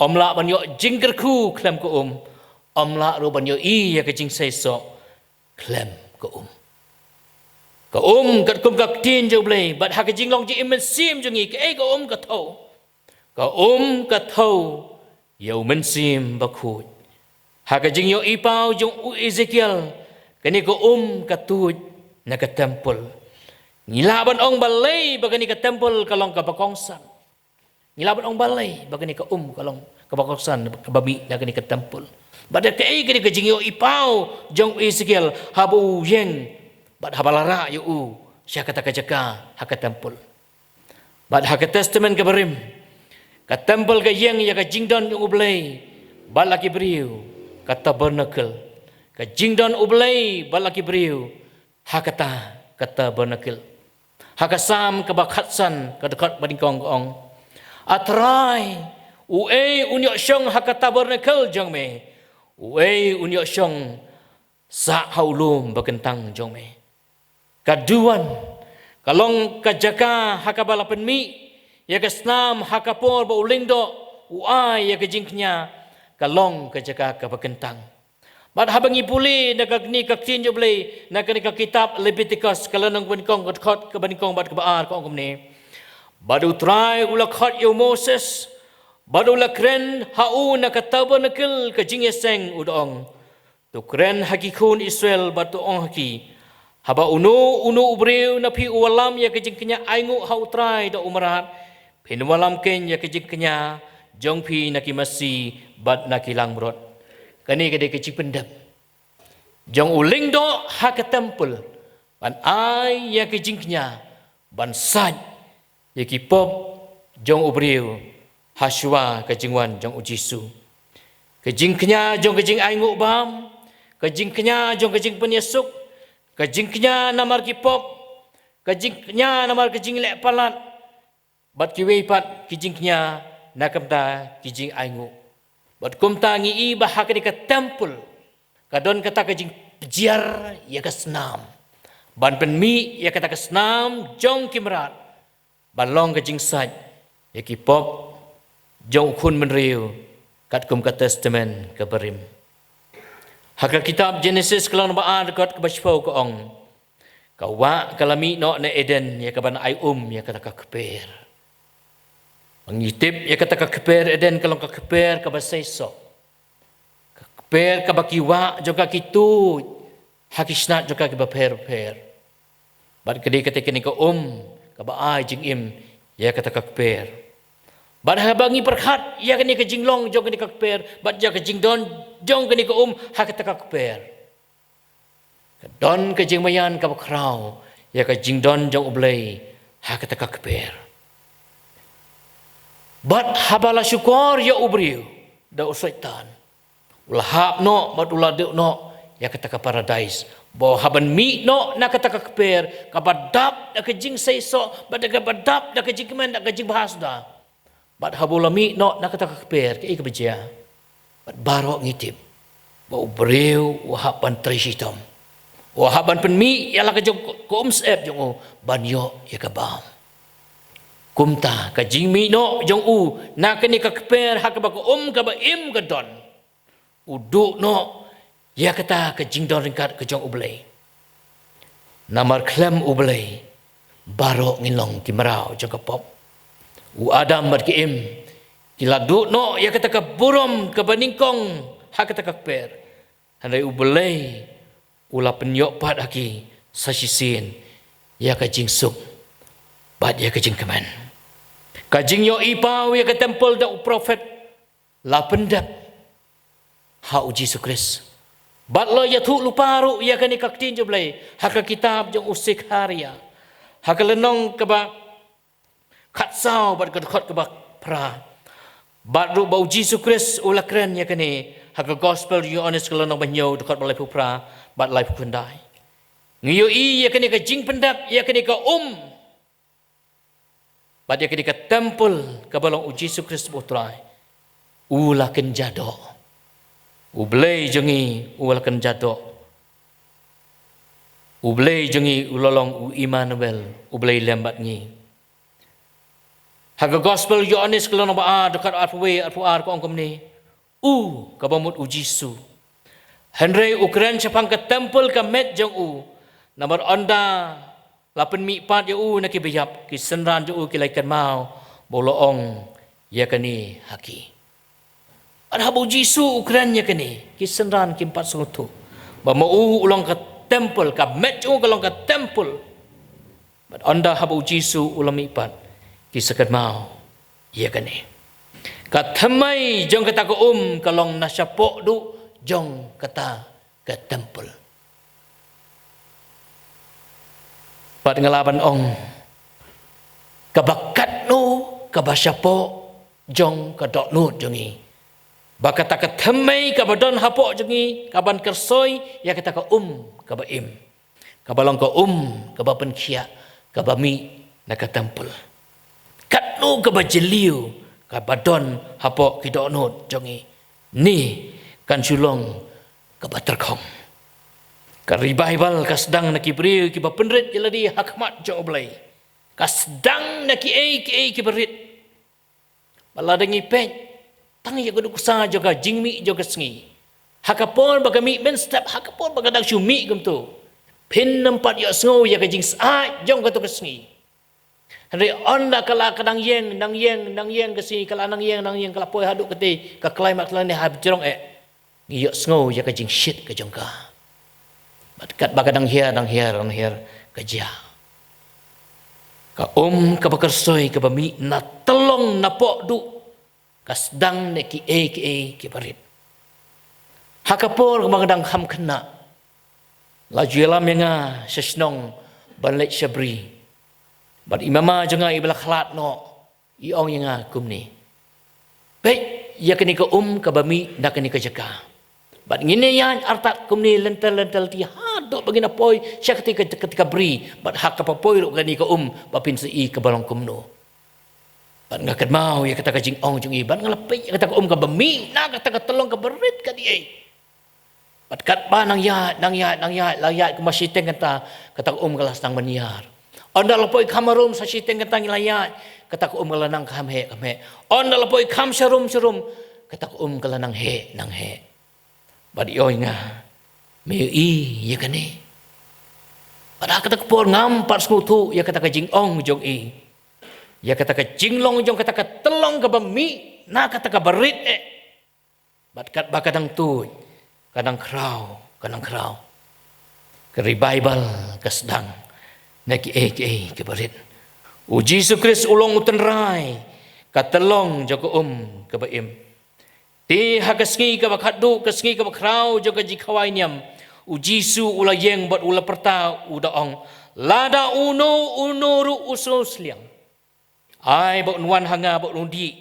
ym lah ban ïoh jingkyrkhu khlem ka um, ym lah ruh ban ïohi ïa ka jingseisoh khlem ka um. Ka um katkum ka ktien jong U Blei, bad ha ka jinglong jingim mynsiem jong ngi, kaei ka um ka thew? Ka um ka thew ïa u Mynsiem Bakhuid. Ha ka jingïohi paw jong u Ezekiel, Kane ka um ka tuid na ka temple. Ngi lah ban ong balei ba kane ka temple ka long kaba kongsan. Ngi lah ban ong balei ba kane ka um ka long kaba kongsan, kaba mih na kane ka temple. Bad da kaei kane ka jingïohi paw jong u Ezekiel haba u ïeng bad haba la rah ïa u sha kata ka jaka ha ka temple. Bad ha ka Testament kaba rim, ka temple ka ïeng ïa ka jingdon jong U Blei bad la ki briew, ka tabernacle. Ka jingdon U Blei bad la ki briew ha kata ka tabernacle. Ha ka Salm kaba khatsan, ka dkhot ba nyngkong ka ong, A Trai, uei un ïoh shong ha ka tabernacle jong me? Uei un ïoh shong sah ha u lum ba kyntang jong me? Ka duwan ka long ka jaka ha kaba la pynmih ïa ka snam ha ka por ba u lyngdoh u ai ïa ka jingkñia, ka long ka jaka kaba kyntang. Bad haba ngi pule na kane ka ktien jong U Blei, na kane ka kitab Leviticus, ka lynnong kaba nyngkong, ka dkhot kaba nyngkong bad kaba ar, ka ong kumne: Bad U Trai u la khot ïa u Moses, bad u la kren ha u na ka tabernacle ka jingïaseng, u da ong: To kren ha ki khun Israel bad to ong ha ki, haba uno uno u briew na phi u wallam ïa ka jingkñia ainguh ha U Trai da u mrad, phin wallam keiñ ïa ka jingkñia jong phi na ki masi bad na ki langbrot. Kane ka dei ka jingpyndep jong u lyngdoh ha ka temple ban ai ïa ka jingkñia, ban sait ïa ki pop jong u briew ha shuwa ka jingwan jong U Jisu. Ka jingkñia jong ka jingainguh bam, ka jingkñia jong ka jingpynïasuk, ka jingkñia namar ki pop, ka jingkñia namar ka jingleh palat, bad kiwei pat ki jingkñia na ka bynta ki jingainguh. Bad kumta ngi i ba ha kane ka temple ka don kata ka jingpynjhiar ïa ka snam, ban pynmih ïa kata ka snam jong ki mrad ban long ka jingsait ïa ki pop jong u khun bynriew, katkum ka Testament kaba rim. Ha ka kitab Genesis, ka lynnong ba ar, dkhot kaba shiphew, ka ong: Ka wah ka la mih noh na Eden ïa kaban ai um ïa kata ka kper. Ba ngi tip ïa kata ka kper Eden ka long ka kper kaba seisoh, ka kper kaba ki wah jong ka ki tuid ha ki snat jong ka kiba pher bapher. Bad ka dei kata kane ka um kaba ai jingim ïa kata ka kper. Bad haba ngi pyrkhat ïa kane ka jinglong jong kane ka kper bad ïa ka jingdon jong kane ka um ha kata ka kper, ka don ka jingmaïan kaba khraw ïa ka jingdon jong U Blei ha kata ka kper. Bad haba la shukor ïa u briew da u Soitan, u la hap noh bad u la duh noh ïa kata ka paradais. Ba haban mih noh na kata ka kper kaba dap da ka jingseisoh, bad da kaba dap da ka jingkmen, da ka jingbha suda. Bad haba u la mih noh na kata ka kper, kaei kaba jia? Bad baroh ngi tip ba u briew u hap ban trei shitom, u hap ban pynmih ïa la ka jong ka umsyep jong u ban ïoh ïa ka bam. Kumta ka jingmih noh jong u na kane ka kper ha kaba ka um kaba im ka don, u duh noh ïa kata ka jingdon ryngkat ka jong U Blei. Namar khlem U Blei, baroh ngin long ki mraw jong ka pop. U Adam bad ka Im ki la duh noh ïa kata ka burom kaba nyngkong ha kata ka kper. Hynrei U Blei u la pynïoh pat ha ki sa shisien ïa ka jingsuk bad ïa ka jingkmen. Ka jingïohi paw ïa ka temple da u prophet la pyndep ha U Jisu Khrist. Bad la ïathuh lypa ruh ïa kane ka ktien jong U Blei ha ka kitab jong u Sekharia, ha ka lynnong kaba khatsaw bad ka dkhot kaba phra. Bad ruh ba U Jisu Khrist u la kren ïa kane ha ka Gospel Ïoannis ka lynnong ba hynñiew, dkhot ba laiphew phra bad laiphew khyndai. Ngi ïohi ïa kane ka jingpyndep ïa kane ka um bad ïa kane ka temple kaba long U Jisu Khrist ba U Trai, u la kynja doh. U Blei jong ngi u la kynja doh. U Blei jong ngi u la long u Immanuel, U Blei lem bad ngi. Ha ka Gospel Ïoannis ka lynnong ba ar, dkhot arphew wei, arphew ar, ka ong kumne: U kaba mut U Jisu. Hynrei u kren shaphang ka temple, ka met jong u. Namar ynda la pynmih pat ïa u na ki baïap, ki synran jong u ki la kynmaw ba u la ong ïa kane ha ki. Bad haba U Jisu u kren ïa kane, ki synran kim pat sngewthuh ba ma u u long ka temple, ka met jong u ka long ka temple. Bad ynda haba u Jisu u la mihpat, ki sa kynmaw ïa kane. Ka thymmei jong kata ka um ka long na shapoh duh jong kata ka temple. Bad nga lah ban ong, kaba katno kaba shapoh jong ka dohnud jong ngi, ba kata ka thymmei kaba don hapoh jong ngi ka ban kyrsoi ïa kata ka um kaba im, kaba long ka um kaba pynkhiah, kaba mih na ka temple. Katno kaba jylliew kaba don hapoh ki dohnud jong ngi, ne kan shu long kaba tyrkhong. Ka revival ka sdang na ki briew kiba pynrit ïa lade ha khmat jong U Blei. Ka sdang na kiei kiei kiba rit. Ba lada ngi peit tang ïa ka duksa jong ka jingmih jong ka sngi, ha ka por ba ka mih mynstep, ha ka por ba ka dang shu mih kumto, phin ym pat ïohsngew ïa ka jingsyaid jong kato ka sngi. Hynrei ynda ka la ka nang ïeng, nang ïeng, nang ïeng ka sngi, ka la nang ïeng, nang ïeng, ka la poi haduh katei ka climax lane ha ba jrong eh, ngi ïohsngew ïa ka jingshit ka jong ka. Bad katba ka dang hiar, dang hiar, dang hiar, ka jia. Ka um kaba kyrsoi kaba mih na tyllong napoh duh ka sdang na kiei kiei kiba rit. Ha ka por kaba nga dang kham khynnah, la ju ïalam ïa nga sha shnong ban leit sha bri. Bad i mama jong nga iba la khlad noh i ong ïa nga kumne, peit ïa kane ka um kaba mih na kane ka jaka. Bad ngin ïaid artat kumne lynter lynter lynti haduh ba ngin ïa poi sha katei ka, katei ka bri. Bad ha kaba poi ruh kane ka um ba phin sa i kaba long kumno. Bad nga kynmaw ïa kata ka jingong jong i, bad nga la peit ïa kata ka um kaba mih na kata ka tyllong kaba rit ka diei. Bad katba nang ïaid, nang ïaid, nang ïaid, la ïaid kumba shiteng kynta, kata ka um ka la sdang ban ïar. Ynda la poi kham harum sa shiteng kynta ngi la ïaid, kata ka um ka la nang kham heh, kham heh. Ynda la poi kham sharum, sharum, kata ka um ka la nang heh, nang heh. Bad i ong ïa nga, me ïohi ïa kane? Bad ha kata ka por ngam pat sngewthuh ïa kata ka jingong jong i, ïa kata ka jinglong jong kata ka tyllong kaba mih na kata kaba rit eh. Bad katba ka dang tuid, ka dang khraw, ka dang khraw, ka revival ka sdang na kiei kiei kiba rit. U Jisu Khrist u long u tynrai ka tyllong jong ka um kaba im. Te ha ka sngi kaba khatduh, ka sngi kaba khraw jong ka jingkhawai niam, u Jisu u la ïeng bad u la pyrta, u da ong, lada uno uno ruh u sngewsliang, ai ba un wan ha nga bad un dih.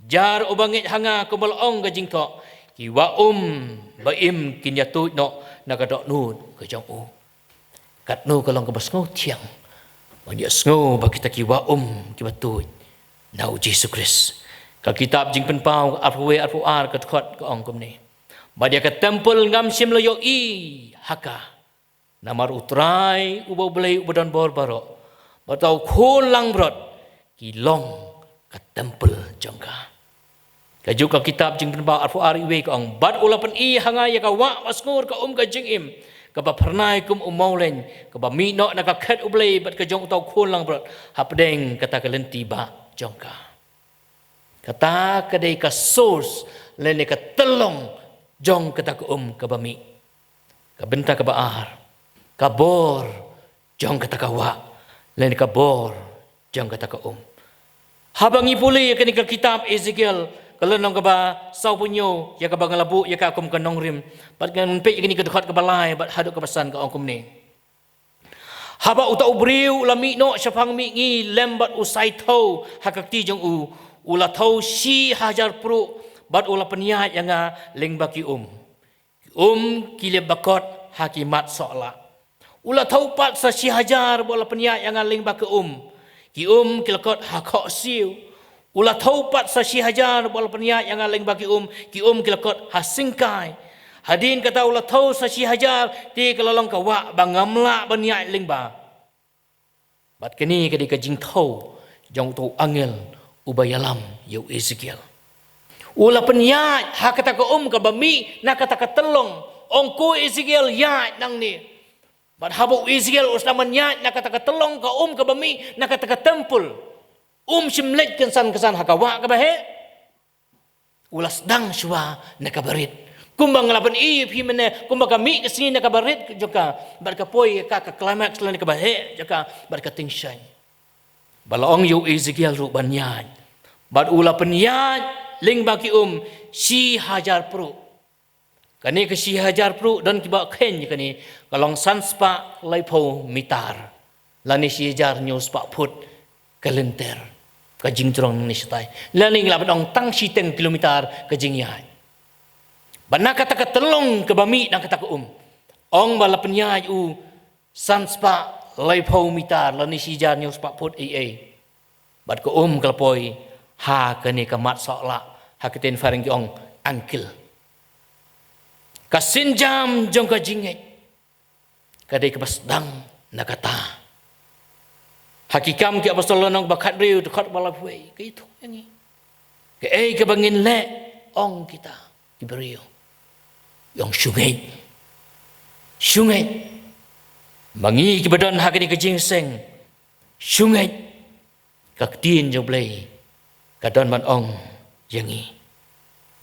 Jar uba ngeit ha nga, kumba la ong ka jingthoh, ki wah um ba im kin ïa tuid noh na ka dohnud ka jong u. Katno ka long kaba sngewthiang ban ïohsngew ba kita ki wah um kiba tuid na u Jisu Khrist. Ka kitab Jingpynpaw arphew wei arphew ar ka dkhot ka ong kumne, bad ïa ka temple ngam shym la ïohi ha ka. Namar U Trai uba U Blei uba don bor baroh, bad uta u khun langbrot, ki long ka temple jong ka. Kajuh ka kitab Jingpynpaw arphew ar, iwei ka ong, bad u la pyni ha nga ïa ka wah ba sngur ka um ka jingim, kaba phyrnai kum u mawleiñ, kaba mih noh na ka khet U Blei bad ka jong uta u khun langbrot hapdeng kata ka lynti bah jong ka. Kata ka dei ka source lane ka tyllong jong kata ka um kaba mih. Ka bynta kaba ar, ka bor jong kata ka wah lane ka bor jong kata ka um. Haba ngi pule ïa kane ka kitab Ezekiel, ka lynnong kaba sawphew hynñiew, ïa kaba nga la buh ïa ka kum ka nongrim, bad ngan peit ïa kane ka dkhot kaba lai bad haduh kaba san, ka ong kumne. Haba uta u briew u la mih noh shaphang mihngi lem bad u sai thew ha ka kti jong u, u la thew shi hajar pruh bad u la pynïaid ïa nga lyngba ki um. Ki um ki la bakot ha ki mat sohlah. U la thew pat sa shi hajar bad u la pynïaid ïa nga lyngba ki um. Ki um ki la kot ha khohsiew. U la thew pat sa shi hajar bad u la pynïaid ïa nga lyngba ki um. Ki um ki la kot ha syngkai. Hadien kata u la thew sa shi hajar, te ka la long ka wah ba ngam lah ban ïaid lyngba. Bad kane ka dei ka jingthew jong uta u angel uba ïalam ïa u Ezekiel. U la pynïaid ha kata ka um kaba mih na kata ka tyllong. Ong ko Ezekiel, ïaid nangne. Bad haba u Ezekiel u sdang ban ïaid na kata ka tyllong, ka um kaba mih na kata ka temple, um shym leit kynsan kynsan ha ka wah kaba heh. U la sdang shuwa na kaba rit. Kumba nga la pyni ïa phi mynne, kumba ka mih ka sngi na kaba rit jong ka, bad ka poi ka, ka climax lane kaba heh jong ka, bad ka tyngshaiñ. Ba la ong ïa u Ezekiel ruh ban ïaid. Bad u la pynïaid lyngba ki um shi hajar pruh. Kane ka shi hajar pruh don kiba kheiñ ïa kane, ka long san spah laiphew mitar. Lane shi hajar hynñiew spah phut ka lynter. Ka jingjrong ne shatai. Lane ngi lah ban ong tang shiteng kilometer ka jingïaid. Bad na kata ka tyllong kaba mih na kata ka um, ong ba la pynïaid u san spah laiphew mitar lane shi hajar hynñiew spah phut ei ei. Bad ka um ka la poi ha kane ka mat sohlah, ha ka ktien phareng ki ong ankle. Ka sienjam jong ka jingngeit ka dei kaba sdang na kata. Ha Ki Kam ki Apostol lynnong ba khathynriew, dkhot ba laiphew wei, ka ïathuh ïa ngi. Kaei kaba ngin leh, ong kita ki briew, ong shu ngeit. Shu ngeit. Ma ngi kiba don ha kane ka jingïaseng, shu ngeit. Ka ktien jong U Blei ka don ban ong ïa ngi.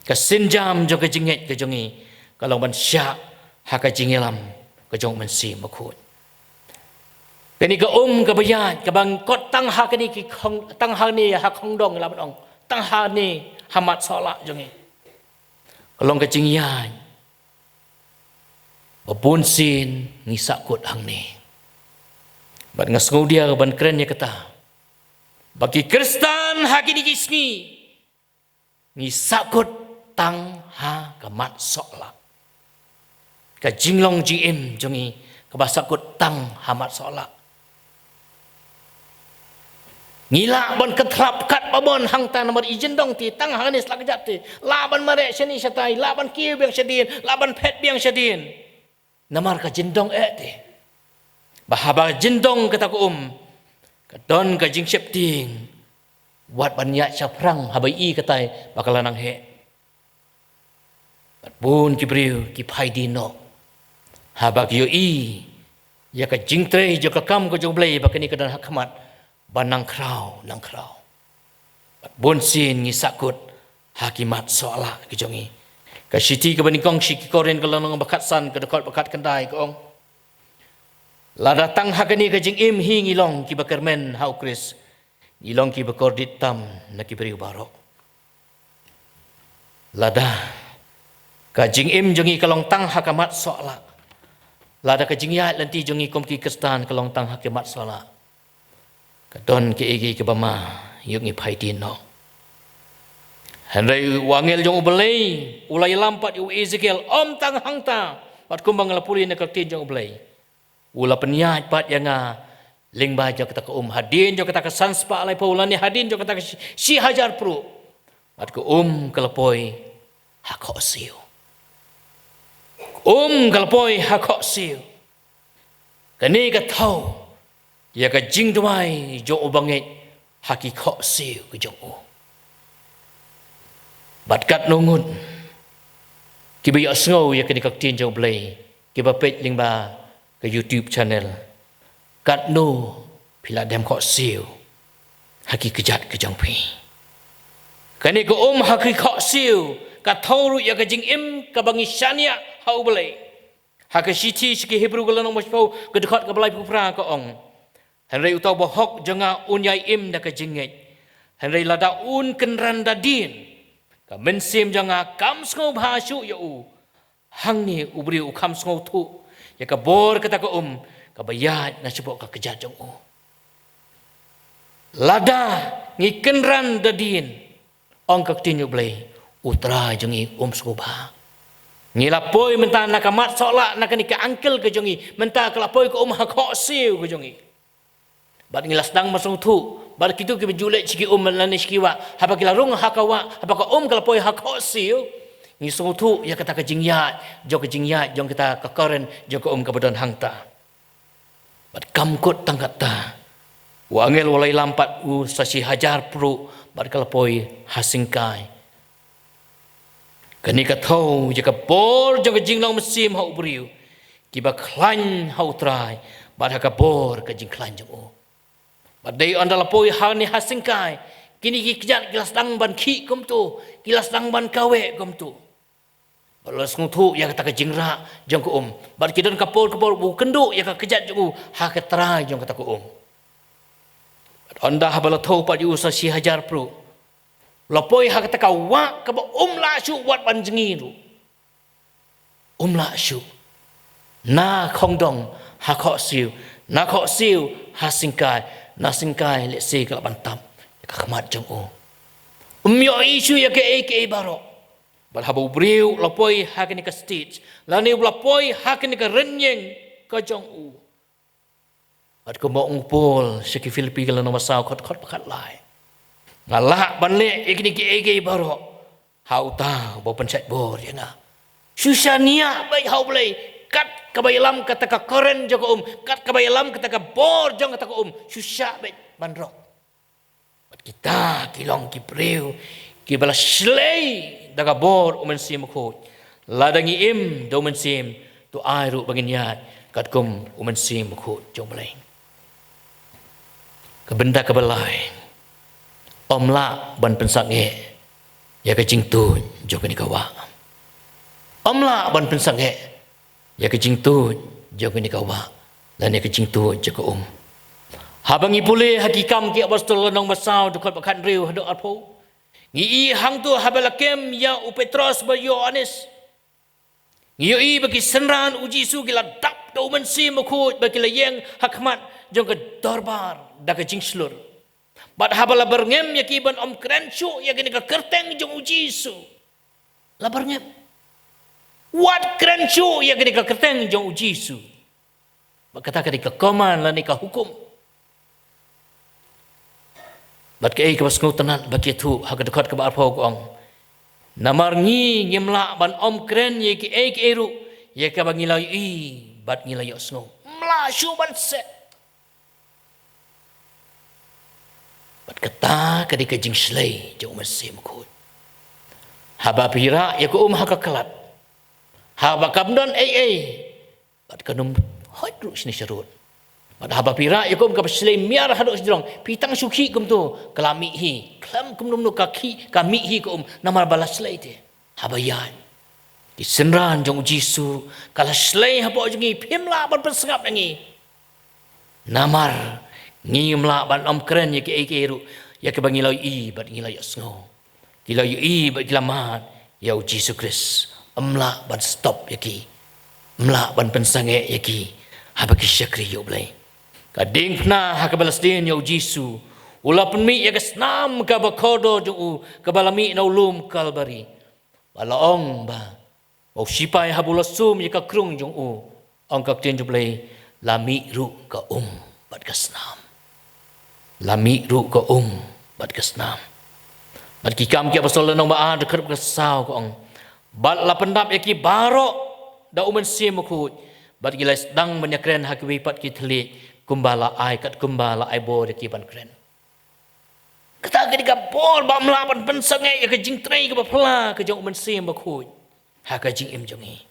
Ka sienjam jong ka jingngeit ka jong ngi ka long ban shah ha ka jingïalam ka jong U Mynsiem Bakhuid. Kane ka um kaba ïaid, kaba kot tang ha kane ki khong, tang ha kane ha khongdong, lah ban ong, tang ha kane ha mat sohlah jong ngi, ka long ka jingïaid ba bunsien ngi sahkut hangne. Bad nga sngewdiaw ban kren ïa kata, ba ki Khristan ha kine ki sngi ngi sahkut tang ha ka mat sohlah. Ka jinglong jingim jong ngi kaba sahkut tang ha mat sohlah. Ngi lah ban kynthlap katba mon hangta namar i jyndong te tang hangne sla kjat te. Lah ban mareh shane shatai, lah ban kiew biang shadien, lah ban phet biang shadien. Namar ka jyndong eh te. Ba haba jyndong kata ka um, ka don ka jingsheptieng. Wat ban ïaid shaphrang haba i katai ba ka la nang heh. Bad bun ki briew ki phai dien noh haba ki ïohi ïa ka jingtrei jong ka kam ka jong U Blei ba kane ka don ha khmat ba nang khraw, nang khraw. Bad bunsien ngi sahkut ha ki mat sohlah ki jong ngi. Ka shithi kaba nyngkong sha ki Korinth ka lynnong ba khatsan, ka dkhot ba khatkhyndai ka ong, lada tang ha kane ka jingim hi ngi long kiba kyrmen ha U Khrist, ngi long kiba kordit tam na ki briew baroh. Lada ka jingim jong ngi ka long tang ha ka mat sohlah, lada ka jingïaid lynti jong ngi kum ki Khristan ka long tang ha ka mat sohlah, ka don kiei kiei kiba ma ïa ngi phai dien noh. Hynrei u angel jong U Blei u la ïalam pat ïa u Ezekiel, ym tang hangta, bad kumba nga la pule na ka ktien jong U Blei, u la pynïaid pat ïa nga lyngba jong kata ka um, hadien jong kata ka san spah laiphew lane hadien jong kata ka shi, shi hajar pruh. Bad ka um ka la poi ha khohsiew. Ka um ka la poi ha khohsiew. Kane ka thew ïa ka jingduwai jong u bangeit ha ki khohsiew ka jong u. Bad katno ngut kiba ïohsngew ïa kane ka ktien jong U Blei, kiba peit lyngba ka YouTube channel, katno phi la dem khohsiew ha ki kjat ka jong phi. Kane ka um ha ki khohsiew ka thew ruh ïa ka jingim kaba ngi shaniah ha U Blei. Ha ka shithi sha ki Hebru ka lynnong ba shiphew, ka dkhot kaba laiphew phra ka ong, hynrei uta u bahok jong nga un ïai im da ka jingngeit. Hynrei lada un kynran da dien, ka mynsiem jong nga kam sngewbha shuh ïa u. Hangne u briew u kham sngewthuh ïa ka bor kata ka um kaba ïaid na shapoh ka kjat jong u. Lada ngi kynran da dien, ong ka ktien U Blei, U Trai jong ngi um sngewbha. Ngi la poi mynta na ka mat sohlah, na kane ka ankle ka jong ngi, mynta ka la poi ka um ha khohsiew ka jong ngi. Bad ngi la sdang ban sngewthuh, bad kito kiba ju leit sha ki um lane sha ki wah, haba ki la rung ha ka wah, haba ka um ka la poi ha khohsiew, ngi sngewthuh ïa kata ka jingïaid jong, ka jingïaid jong kata ka current jong ka um kaba don hangta. Bad kam kut tang katta, u angel u la ïalam pat u sa shi hajar pruh, bad ka la poi ha syngkai. Kane ka thew ïa ka bor jong ka jinglong mynsiem ha u briew, kiba khlaiñ ha U Trai bad ha ka bor ka jingkhlaiñ jong u. Bad dei ynda la poi hangne ha syngkai, kine ki kjat ki la sdang ban khih kumto, ki la sdang ban kaweh kumto. Bad u la sngewthuh ïa kata ka jingrah jong ka um. Bad ki don ka por ka por ba u kynduh ïa ka kjat jong u ha ka trai jong kata ka um. Bad ynda haba la thew pat ïa u sa shi hajar pruh, u la poi ha kata ka wah kaba um lah shuh wat ban jngi ruh. Um lah shuh. Na khongdong ha khohsiew, na khohsiew ha syngkai, na syngkai lehse ka lah ban tap ïa ka khmat jong u. Um ïohi shuh ïa kaei kaei baroh. Bad haba u briew u la poi ha kane ka stage, lane u la poi ha kane ka rynïeng ka jong u. Bad kumba ong u Paul sha ki Philippi ka lynnong ba saw, dkhot, dkhot ba khatlai. Nga lah ban leh ïa kine kiei kiei baroh ha uta uba u pynshait bor ïa nga. Shu shaniah beit ha U Blei, kat kaba ïalam kata ka current jong ka um, kat kaba ïalam kata ka bor jong kata ka um, shu shah beit ban rok. Bad kita ki long ki briew kiba la shlei da ka bor U Mynsiem Bakhuid. Lada ngi im da U Mynsiem, to ai ruh ba ngin ïaid katkum U Mynsiem Bakhuid jong U Blei. Ka bynta kaba lai, ym lah ban pynsangeh ïa ka jingtuid jong kane ka wah. Ym lah ban pynsangeh ïa ka jingtuid jong kane ka wah lane ka jingtuid jong ka um. Haba ngi pule ha Ki Kam ki Apostol lynnong ba saw, dkhot ba khathynriew haduh arphew, ngi i hangto haba la kem ïa u Petros bad u Ïoannis, ngi ïohi ba ki synran U Jisu ki la dap da U Mynsiem Bakhuid bad ki la ïeng ha khmat jong ka dorbar da ka jingshlur. Bad haba la byrngem ïa ki ban ym kren shuh ïa kane ka kyrteng jong U Jisu. La byrngem. Wat kren shuh ïa kane ka kyrteng jong U Jisu. Bad kata ka dei ka command lane ka hukum. Bad kaei kaba sngewtynnat ba ki ïathuh ha ka dkhot kaba arphew ka ong, namar ngi ngim lah ban ym kren ïa kiei kiei ruh ïa kaba ngi la ïohi bad ngi la ïohsngew. Ym lah shuh ban set. Bad kata ka dei ka jingshlei jong U Mynsiem Bakhuid. Haba phi rah ïa ka um ha ka klat, haba kam don ei ei, bad kan ym hoid ruh shane sharud. Bad haba phi rah ïa ka um kaba shlei miar haduh shajrong, phi tang shu khih kumto, ka la mih hi. Khlem kumno kumno ka khih, ka mih hi ka um, namar ba la shlei te. Haba ïaid, ki synran jong U Jisu ka la shlei hapoh jong ngi, phim lah ban pynsngap ïa ngi. Namar ngim lah ban ym kren ïa kiei kiei ruh ïa kiba ngi la ïohi bad ngi la ïohsngew. Ki la ïohi bad ki la mad ïa U Jisu Khrist. Ym lah ban stop ïa ki. Ym lah ban pynsangeh ïa ki haba ki shakri ïa U Blei. Ka diengphna ha kaba la sdien ïa U Jisu, u la pynmih ïa ka snam kaba kordor jong u kaba la mih na u lum Kalbari. Ba la ong ba, ba u sipai haba u la sum ïa ka krung jong u, ong ka ktien jong U Blei, la mih ruh ka um bad ka snam. La mih ruh ka um bad ka snam. Bad Ki Kam ki Apostol lynnong ba ar, dkhot ba saw ka ong, bad la pyndap ïa ki baroh da U Mynsiem Bakhuid, bad ki la sdang ban ïakren ha kiwei pat ki thylliej, kumba la ai, katkumba la ai bor ïa ki ban kren. Kata ka dei ka bor ba ym lah ban pynsangeh ïa ka jingtrei kaba phylla ka jong U Mynsiem Bakhuid ha ka jingim jong ngi.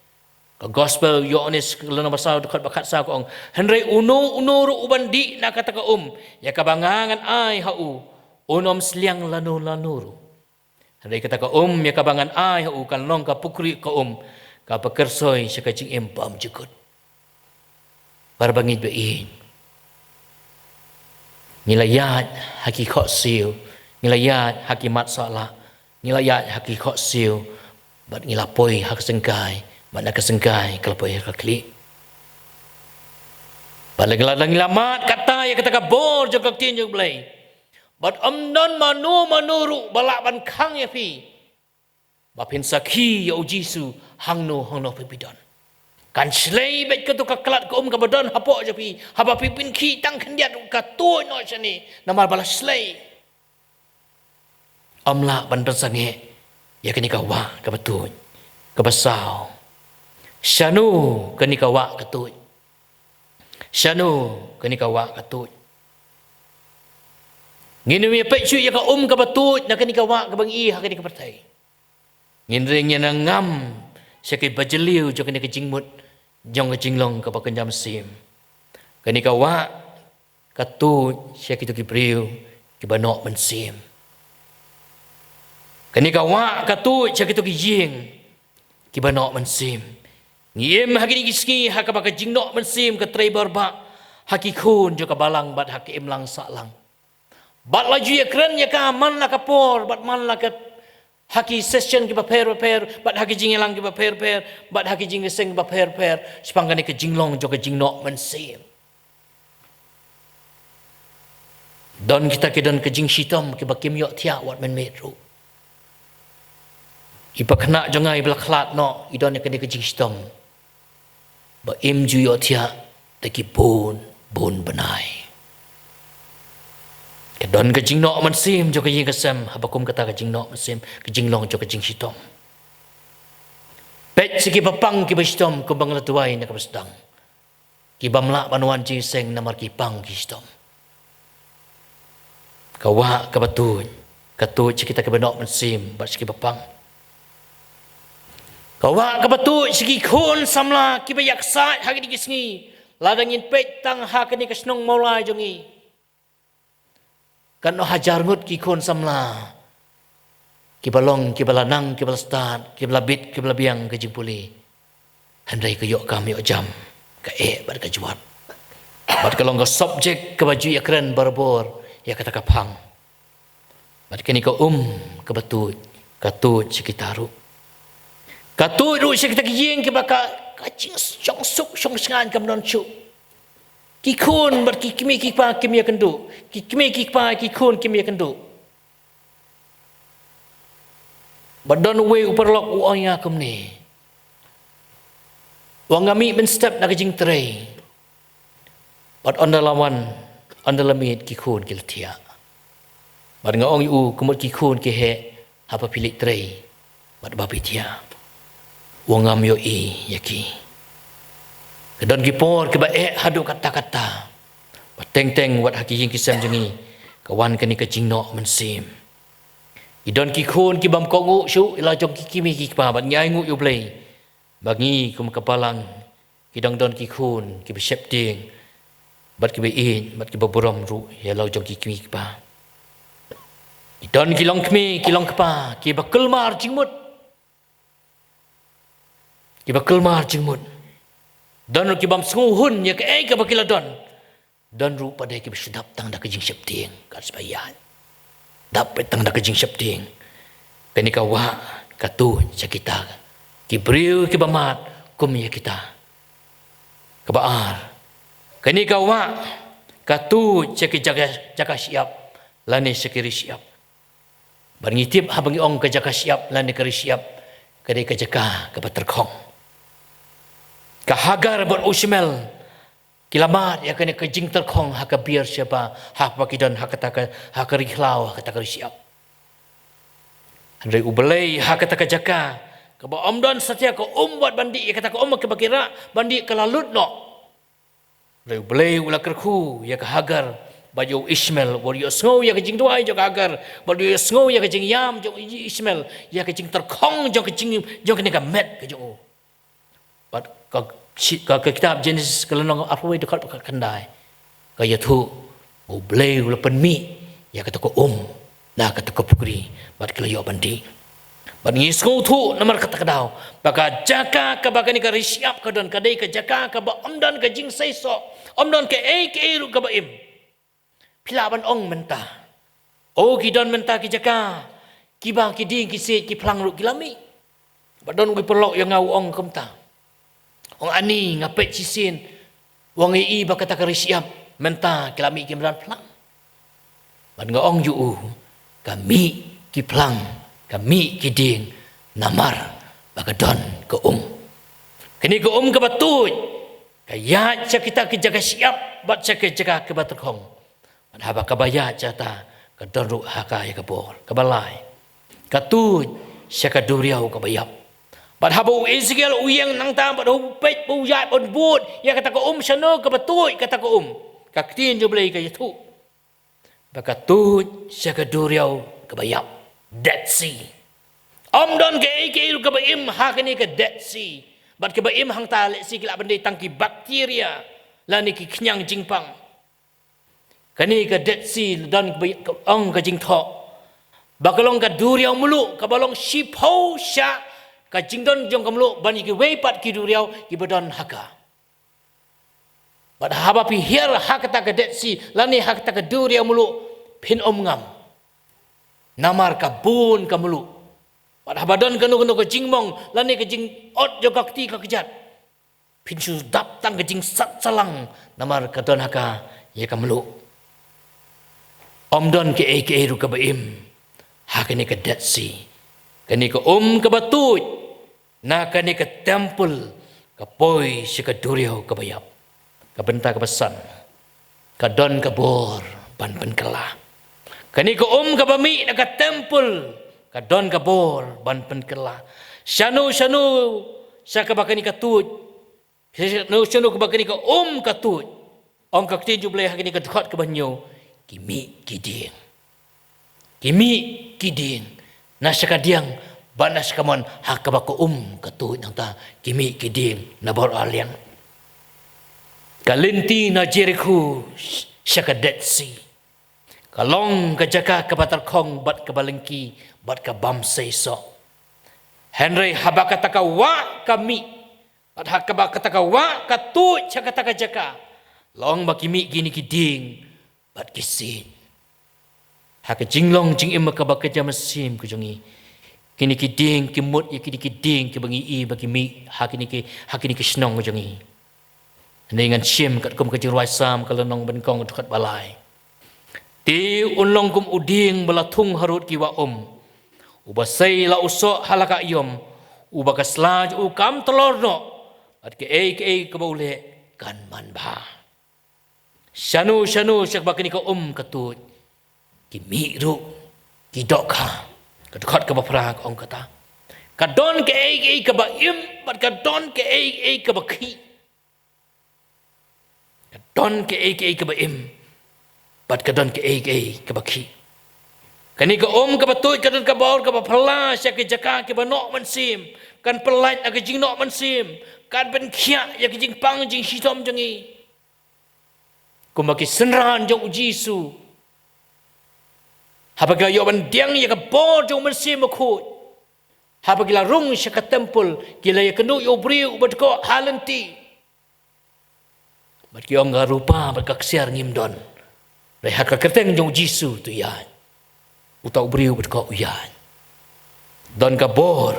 Ka Gospel u Ïoannis ka lynnong ba saw, dkhot ba khatsaw ka ong, hynrei uno uno ruh uban dih na kata ka um ïa kaba nga ngan ai ha u, un ym sliang lano lano ruh. Hynrei kata ka um ïa kaba ngan ai ha u kan long ka pukri ka um, kaba kyrsoi sha ka jingim bymjukut. Para bangeit ba ïeit, ngi la ïaid ha ki khohsiew, ngi la ïaid ha ki mat sahlah, ngi la ïaid ha ki khohsiew, bad ngi la poi ha ka syngkai, bad na ka syngkai ka la poi ha ka khlieh. Bad lada ngi la mad katta ïa kata ka bor jong ka ktien jong U Blei, bad ym don mano mano ruh ba lah ban khang ïa phi ba phin sakhi ïa U Jisu hangno hangno phi phi don. Kan shlei beit kato ka klat ka um kaba don hapoh jong phi, haba phi pynkhih tang khyndiat ruh ka tuid noh shane, namar ba la shlei. Ym lah ban pynsangeh ïa kane ka wah kaba tuid. Kaba saw, shano kane ka wah ka tuid? Shano kane ka wah ka tuid? Ngin ym ïa peit shuh ïa ka um kaba tuid na kane ka wah kaba ngi i ha kane ka pyrthei. Ngin ring ïa na ngam sha kiba jylliew jong kane ka jingmut jong ka jinglong kaba kynja mynsiem. Kane ka wah ka tuid sha kito ki briew kiba noh mynsiem. Kane ka wah ka tuid sha kito ki ïing kiba noh mynsiem. Ngi im ha kine ki sngi ha kaba ka jingnoh mynsiem ka trei bor bha ha ki khun jong ka balang bad ha ka imlang sahlang. Bad la ju ïakren ïa ka man la ka por bad man la ka, ha ki session kiba pher bapher bad ha ki jingïalang kiba pher bapher bad ha ki jingïaseng kiba pher bapher shaphang kane ka jinglong jong ka jingnoh mynsiem. Don kita ki don ka jingshitom kiba kim ïohthiah wat mynmiet ruh. I pakhynnah jong nga iba la khlad noh i don ïa kane ka jingshitom ba im ju ïohthiah da ki bun bun bnai. Ka don ka jingnoh mynsiem jong ka ïing ka sem haba kum kata ka jingnoh mynsiem, ka jinglong jong ka jingshitom. Peit sha kiba pang kiba shitom kumba nga la duwai na kaba sdang. Ki bym lah ban wan jingïaseng namar ki pang ki shitom. Ka wah kaba tuid, ka tuid sha kita kiba noh mynsiem bad sha kiba pang. Ka wah kaba tuid sha ki khun samla kiba ïaksaid ha kine ki sngi. Lada ngin peit tang ha kane ka shnong Mawlai jong ngi, katno hajar ngut ki khun samla kiba long, kiba la nang, kiba la stad, kiba la bit, kiba la biang ka jingpule. Hynrei ka ïoh kam ïoh jam, ka eh bad ka jwat. Bad ka long ka subject kaba ju ïakren barabor ïa kata ka phang. Bad kane ka um kaba tuid, ka tuid sha kita ruh. Ka tuid ruh sha kita ki ïing kiba ka, ka jingshong suk shong shngaiñ kam don shuh. Ki khun bad ki kmie ki kpa kim ïakynduh. Ki kmie ki kpa ki khun kim ïakynduh. Bad don uwei u paralok u ong ïa nga kumne. U ong nga mih mynstep na ka jingtrei. Bad ynda la wan, ynda la miet ki khun ki la thiah. Bad nga ong ïa u, ka mut ki khun ki heh haba phi leit trei bad ba phi thiah. U ong ngam ïohi ïa ki. Ka don ki por kiba eh haduh katta katta. Bad teng teng wat ha ki ïing ki sem jong ngi ka wan kane ka jingnoh mynsiem. I don ki khun ki bym kohnguh shuh ïa la jong ki kmie ki kpa bad ngi ai nguh ïa U Blei ba ngi kum ka balang ki dang don ki khun kiba sheptieng bad kiba ïeit bad kiba burom ruh ïa la jong ki kmie ki kpa. Ki don ki longkmie ki longkpa kiba kulmar jingmut, kiba kulmar jingmut. Don ruh ki bym sngew hun ïa kaei kaba ki la don. Don ruh pat de kiba shu dap tang da ka jingsheptieng, ka shu ba ïaid. Dap pat tang da ka jingsheptieng. Kane ka wah ka tuid sha kita ki briew kiba mad kum ïa kita. Kaba ar, kane ka wah ka tuid sha ki jaka, jaka shyiap lane sha ki ri shyiap. Bad ngi tip haba ngi ong ka jaka shyiap lane ka ri shyiap, ka dei ka jaka kaba tyrkhong. Ka Hagar bad u Ishmael ki la mad ïa kane ka jingtyrkhong ha ka Beersheba, haba ki don ha kata ka, ha ka ri khlaw, ha kata ka ri shyiap. Hynrei U Blei ha kata ka jaka kaba ym don satia ka um wat ban dih, ïa kata ka um kaba ki rah ban dih ka la lut noh. Hynrei U Blei u la kyrkhu ïa ka Hagar bad ïa u Ishmael, bad ïohsngew ïa ka jingduwai jong ka Hagar bad ïohsngew ïa ka jingïam jong u Ishmael, ïa ka jingtyrkhong jong ka jing, jong kane ka met ka jong u. Bad ka, ka, ka kitab Genesis ka lynnong arphew wei dkhot ba khatkhyndai ka ïathuh, U Blei u la pynmih ïa kata ka um na kata ka pukri bad ki la ïoh ban dih. Bad ngi sngewthuh namar kata ka daw ba ka jaka kaba kane ka ri shyiap ka don ka dei ka jaka kaba ym don ka jingseisoh, ym don kaei kaei ruh kaba im. Phi lah ban ong mynta, o, ki don mynta ki jaka kiba ki dieng ki siej ki phlang ruh ki la mih. Bad don uwei u paralok ïa nga u ong kumta. Ong ani nga peit shisien, u ong ïa i ba kata ka ri shyiap mynta ki la mih ki madan phlang. Bad nga ong ïa u, ka mih ki phlang, ka mih ki dieng namar ba ka don ka um. Kane ka um kaba tuid ka ïaid sha kita ki jaka shyiap bad sha ki jaka kiba tyrkhong. Bad haba kaba ïaid sha kata ka don ruh ha ka ïa ka bor. Kaba lai, ka tuid sha ka duriaw kaba ïap. Bad haba u Ezekiel u ïeng nangta bad u peit, u ïaid, u bud ïa kata ka um, shano kaba tuid kata ka um, ka ktien jong U Blei ka ïathuh ba ka tuid sha ka duriaw kaba ïap, Dead Sea. Ym don kaei kaei ruh kaba im ha kane ka Dead Sea. Bad kaba im hangta lehse ki lah ban dei tang ki bakteria lane ki khñiang jingpang. Kane ka Dead Sea don ba ong ka jingthoh ba ka long ka duriaw mluh kaba long shiphew shah ka jingdon jong ka mluh ban ïa kiwei pat ki duriaw kiba don ha ka. Bad haba phi hiar ha kata ka Dead Sea lane ha kata ka duriaw mluh, phin ym ngam. Namar ka bun ka mluh. Bad haba don kano kano ka jingmong lane ka jingot jong ka kti ka kjat, phin shu dap tang ka jingsat sahlang namar ka don ha ka ïa ka mluh. Ym don kaei kaei ruh kaba im ha kane ka Dead Sea. Kane ka um kaba tuid na kane ka temple ka poi sha ka duriaw kaba ïap. Ka bynta kaba san, ka don ka bor ban pynkylla. Kane ka um kaba mih na ka temple ka don ka bor ban pynkylla. Shano shano sha kaba kane ka tuid, shano shano kaba kane ka um ka tuid, ong ka ktien jong U Blei ha kane ka dkhot kaba hynñiew, ki mih ki dieng. Ki mih ki dieng na sha ka diang bad na sha ka mon ha kaba ka um ka tuid. Nangta ki mih ki dieng na baroh arliang. Ka lynti na Jerikho sha ka Dead Sea ka long ka jaka kaba tyrkhong bad kaba lyngki bad ka bym seisoh. Hynrei haba kata ka wah ka mih bad ha kaba kata ka wah ka tuid sha kata ka jaka, long ba ki mih kine ki dieng bad ki siej. Ha ka jinglong jingim kaba kynja mynsiem ka jong ngi, kine ki dieng ki mut ïa kine ki dieng kiba ngi i ba ki mih ha kine ki, ha kine ki shnong ka jong ngi. Hynrei ngan shim katkum ka Jingrwai Salm ka lynnong banyngkong dkhot ba lai: Te un long kum u dieng ba la thung harud ki wah um, uba sei la u soh ha la ka aïom, uba ka sla jong u kam tlor noh, bad kaei kaei kaba u leh kan manbha. Shano shano sha kaba kane ka um ka tuid, ki mih ruh ki dohkha. Ka dkhot kaba phra ka ong kata: Ka don kaei kaei kaba im bad ka don kaei kaei kaba khih. Ka don kaei kaei kaba im bad ka don kaei kaei kaba khih. Kane ka um kaba tuid ka don ka bor kaba phylla sha ki jaka kiba noh mynsiem. Kan pyllait na ka jingnoh mynsiem. Kan pynkhiah ïa ka jingpang jingshitom jong ngi. Kumba ki synran jong U Jisu, haba ki la ïoh ban diang ïa ka bor jong U Mynsiem Bakhuid, haba ki la rung sha ka temple, ki la ïakynduh ïa u briew uba dkoh ha lynti. Bad ki ong, ka rupa bad ka ksiar ngim don, hynrei ha ka kyrteng jong U Jisu to ïaid. Uta u briew bad ka u ïaid. Don ka bor,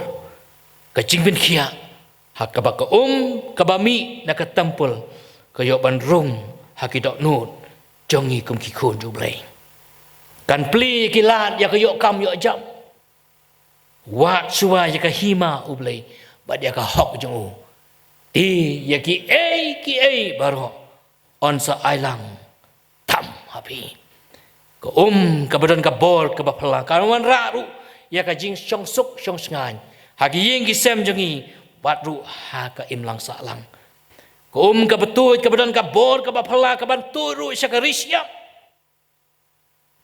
ka jingpynkhiah ha kaba ka um kaba mih na ka temple ka ïoh ban rung ha ki dohnud jong ngi kum ki khun jong U Blei. Kan plie ïa ki lad ïa ka ïoh kam ïoh jam. Wad shuwa ïa ka hima U Blei bad ïa ka hok jong u. Te ïa kiei kiei baroh yn sa ailangtham ha phi. Ka um kaba don ka bor kaba phylla kan wanrah ruh ïa ka jingshongsuk shongshngaiñ ha ki ïing ki sem jong ngi bad ruh ha ka imlang sahlang. Ka um kaba tuid kaba don ka bor kaba phylla ka ban tuid ruh sha ka ri shyiap.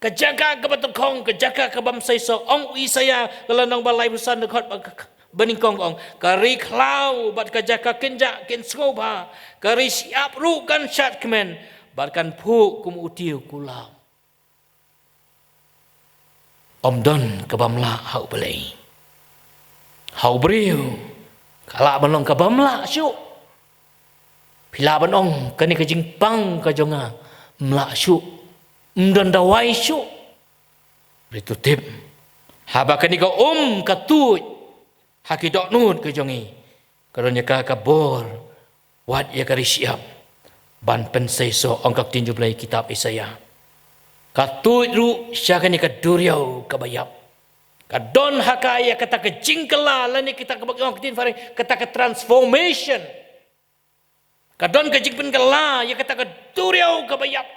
Ka jaka kaba tyrkhong, ka jaka ka bym seisoh. Ong u Isaïah ka lynnong ba laiphew san, dkhot ba, banyngkong, ong: Ka ri khlaw bad ka jaka kynjah kin sngewbha, ka ri shyiap ruh kan shad kmen bad kan phuh kum u tiew kulaw. Ym don ka bym lah ha U Blei. Ha u briew ka lah ban long ka bym lah shuh. Phi lah ban ong, kane ka jingpang ka jong nga ym lah shuh, ym don dawai shuh. Hynrei to tip, haba kane ka um ka tuid ha ki dohnud ka jong ngi, ka don ïa ka ka bor wat ïa ka ri shyiap ban pynseisoh. Ong ka ktien jong U Blei kitab Isaïah, ka tuid ruh sha kane ka duriaw kaba ïap. Ka don ha ka ïa kata ka jingkylla lane kata kaba ong ka ktien phareng, kata ka transformation. Ka don ka jingpynkylla ïa kata ka duriaw kaba ïap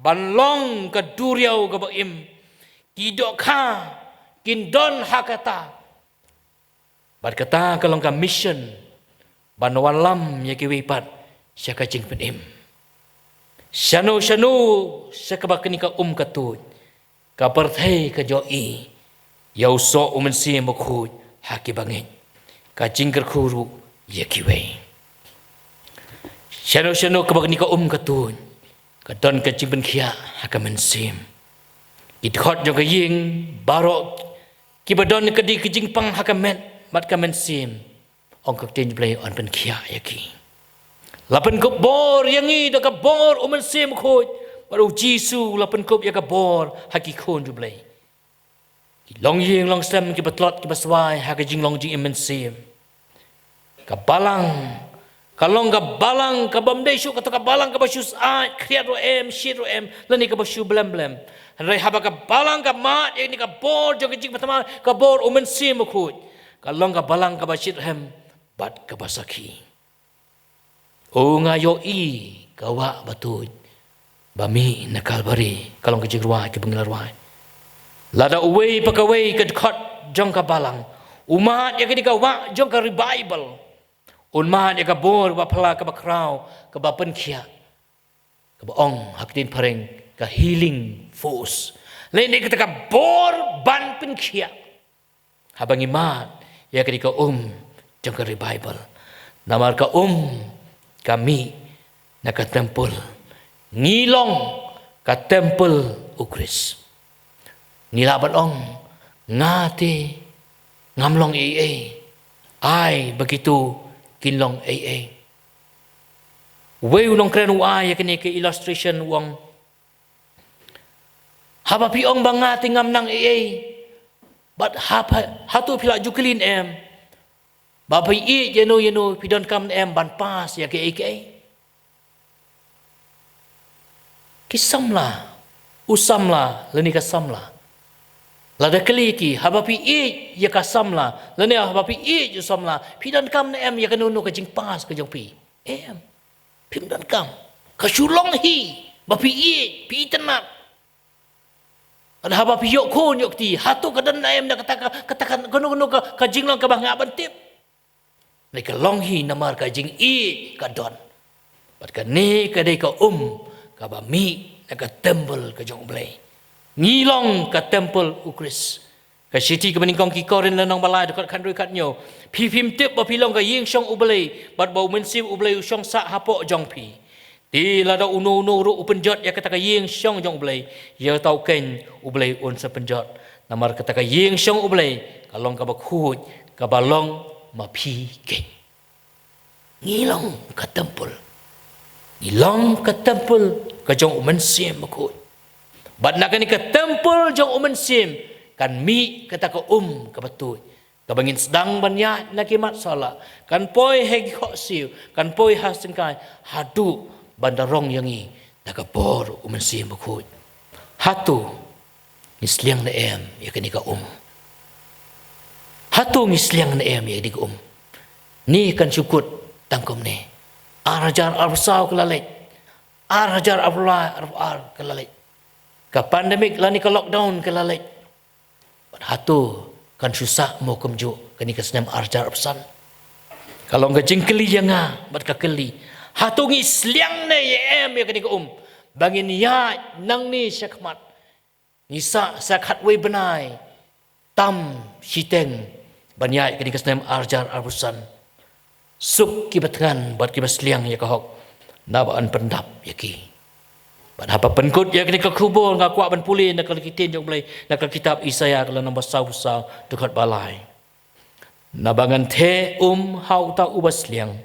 ban long ka duriaw kaba im. Ki dohkha kin don ha kata. Bad kata ka long ka mission ban wallam ïa kiwei pat sha ka jingpynim. Shano shano sha kaba kane ka um ka tuid, ka pyrthei ka ïohi ïa u soh U Mynsiem Bakhuid ha ki bangeit, ka jingkyrkhu ruh ïa kiwei. Shano shano kaba kane ka um ka tuid, ka don ka jingpynkhiah ha ka mynsiem. Ki dkhot jong ka ïing baroh kiba don ka dei ka jingpang ha ka met, bad ka mynsiem, ong ka ktien U Blei, yn pynkhiah ïa ki. La pynkup bor ïa ngi da ka bor U Mynsiem Bakhuid, bad U Jisu la pynkup ïa ka bor ha ki khun U Blei. Ki longïing longsem kiba tlot kiba swai ha ka jinglong jingim mynsiem. Ka balang, ka long ka balang kabym dei shuh kata ka balang kaba shu syaid, khriat ruh em, shit ruh em, lane kaba shu blem blem. Hynrei haba ka balang ka mad ïa kane ka bor jong ka jingpynthymmai, ka bor U Mynsiem Bakhuid, ka long ka balang kaba shitrhem bad kaba sakhi. O nga ïohi ka wah batuid ba mih na Kalbari, ka long ka jingrwai kaba ngi la rwai. Lada uwei pa kawei ka dkhot jong ka balang u mad ïa kane ka wah jong ka revival, un mad ïa ka bor ba phylla kaba khraw, kaba pynkhiah, kaba ong ha ka ktien phareng ka healing force, lane kata ka bor ban pynkhiah. Haba ngi mad ïa kane ka um jong ka revival, namar ka um ka mih na ka templ. Ngi long ka templ U Khrist. Ngi lah ban ong, nga te ngam long ei ei, ai ba kito kin long ei ei. Uwei u nongkren u ai ïa kane ka illustration, u ong, haba phi ong ba nga te ngam nang ei ei, bad haba, hato phi la ju kylli ne em ba phi ïeit ïano ïano, phi donkam ne em ban pass ïa kiei kiei? Ki samla, u samla lane ka samla, lada kylli ki, haba phi ïeit ïa ka samla lane haba phi ïeit ïa u samla, phi donkam ne em ïa kano kano ka jingpass ka jong phi? Em. Phim donkam. Ka shu long hi ba phi ïeit, phi itynnad. Bad haba phi ïoh khun ïoh kti, hato ka don ne em na kata ka, kata ka, kano kano ka, ka jinglong kaba nga ban tip? Hynrei ka long hi namar ka jingïeit ka don. Bad kane ka dei ka um kaba mih na ka templ ka jong U Blei. Ngi long ka templ U Khrist. Ka shithi kaba nyngkong ki Korinth lynnong ba lai, dkhot khathynriew khathynñiew. Phi phim tip ba phi long ka ïing shong U Blei, bad ba U Mynsiem U Blei u shong sah hapoh jong phi. Te lada uno uno ruh u pynjot ïa kata ka ïing shong jong U Blei, ïa uta u keiñ U Blei un sa pynjot. Namar kata ka ïing shong U Blei ka long kaba khuid, kaba long ma phi keiñ. Ngi long ka templ. Ngi long ka templ ka jong U Mynsiem Bakhuid. Bad na kane ka templ jong U Mynsiem kan mih kata ka um kaba tuid, kaba ngin sdang ban ïaid na ki mat sohlah, kan poi ha ki khohsiew, kan poi ha syngkai, haduh ban da rong ïa ngi da ka bor U Mynsiem Bakhuid. Hato ngi sliang ne em ïa kane ka um? Hato ngi sliang ne em ïa kane ka um? Ni kan shu kut tang kumne. Ar hajar arphew saw ka la leit. Ar hajar arphew lai, arphew ar ka la leit. Ka pandemic lane ka lockdown ka la leit. Bad hato kan shu sah mo kumjuh kane ka snem ar hajar arphew san? Ka long ka jingkylli ïa nga bad ka kylli. Hato ngi sliang ne ïa em ïa kane ka um ba ngin ïaid nangne shakhmat? Ngi sah sa khatwei bnai tam shiteng ban ïaid kane ka snem ar hajar arphew san. Suk kiba thngan bad kiba sliang ïa ka hok, naba yn pyndap ïa ki. Bad haba pynkut ïa kane ka khubor nga kwah ban pule na ka ktien jong U Blei na ka kitab Isaïah ka lynnong ba sawphew saw, dkhot ba lai. Naba ngan theh um ha uta uba sliang,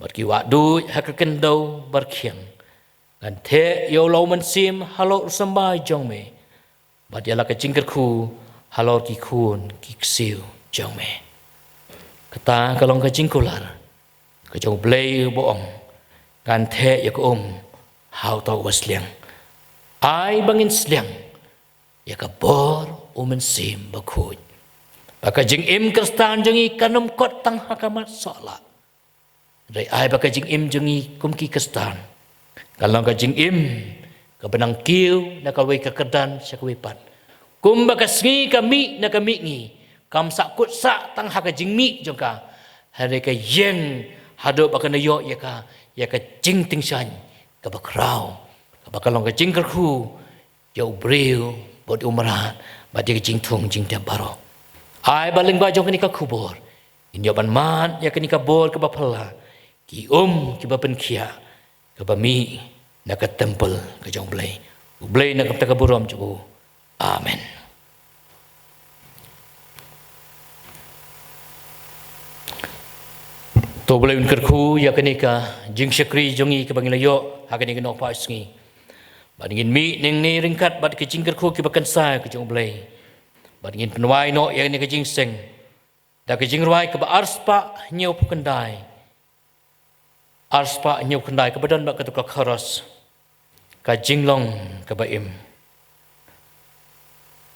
bad ki wah duid ha ka khyndew ba rkhiang. Ngan theh ïa u la u mynsiem halor u symbai jong me, bad ïa la ka jingkyrkhu halor ki khun ki ksiew jong me. Kata ka long ka jingkular ka jong U Blei uba ong, ngan theh ïa ka um ha uta uba sliang. Ai ba ngin sliang ïa ka bor U Mynsiem Bakhuid, ba ka jingim Khristan jong ngi kan ym kot tang ha ka mat sohlah. Hynrei ai ba ka jingim jong ngi kum ki Khristan kan long ka jingim kaba nang kiew na kawei ka kyrdan sha kawei pat. Kumba ka sngi ka mih na ka mihngi, kam sah kut sah tang ha ka jingmih jong ka, hynrei ka ïeng haduh ba kan da ïoh ïa ka, ïa ka jingtyngshaiñ kaba khraw, kaba ka long ka jingkyrkhu ïa u briew bad u mrad bad ïa ka jingthung jingtep baroh. Ai ba lyngba jong kane ka khubor ngin ïoh ban mad ïa kane ka bor kaba phylla, ki um kiba pynkhiah, kaba mih na ka templ ka jong U Blei. U Blei na ka bynta ka burom jong u. Amen. To U Blei un kyrkhu ïa kane ka jingshakri jong ngi kaba ngi la ïoh ha kane ka nohpah sngi. Bad ngin mih nangne ryngkat bad ka jingkyrkhu kaba kynsai ka jong U Blei. Bad ngin pynwai noh ïa kane ka jingseng da ka jingrwai kaba arspah hynñiewphew khyndai. Arspah hynñiewphew khyndai kaba don bad kato ka chorus. Ka jinglong kaba im.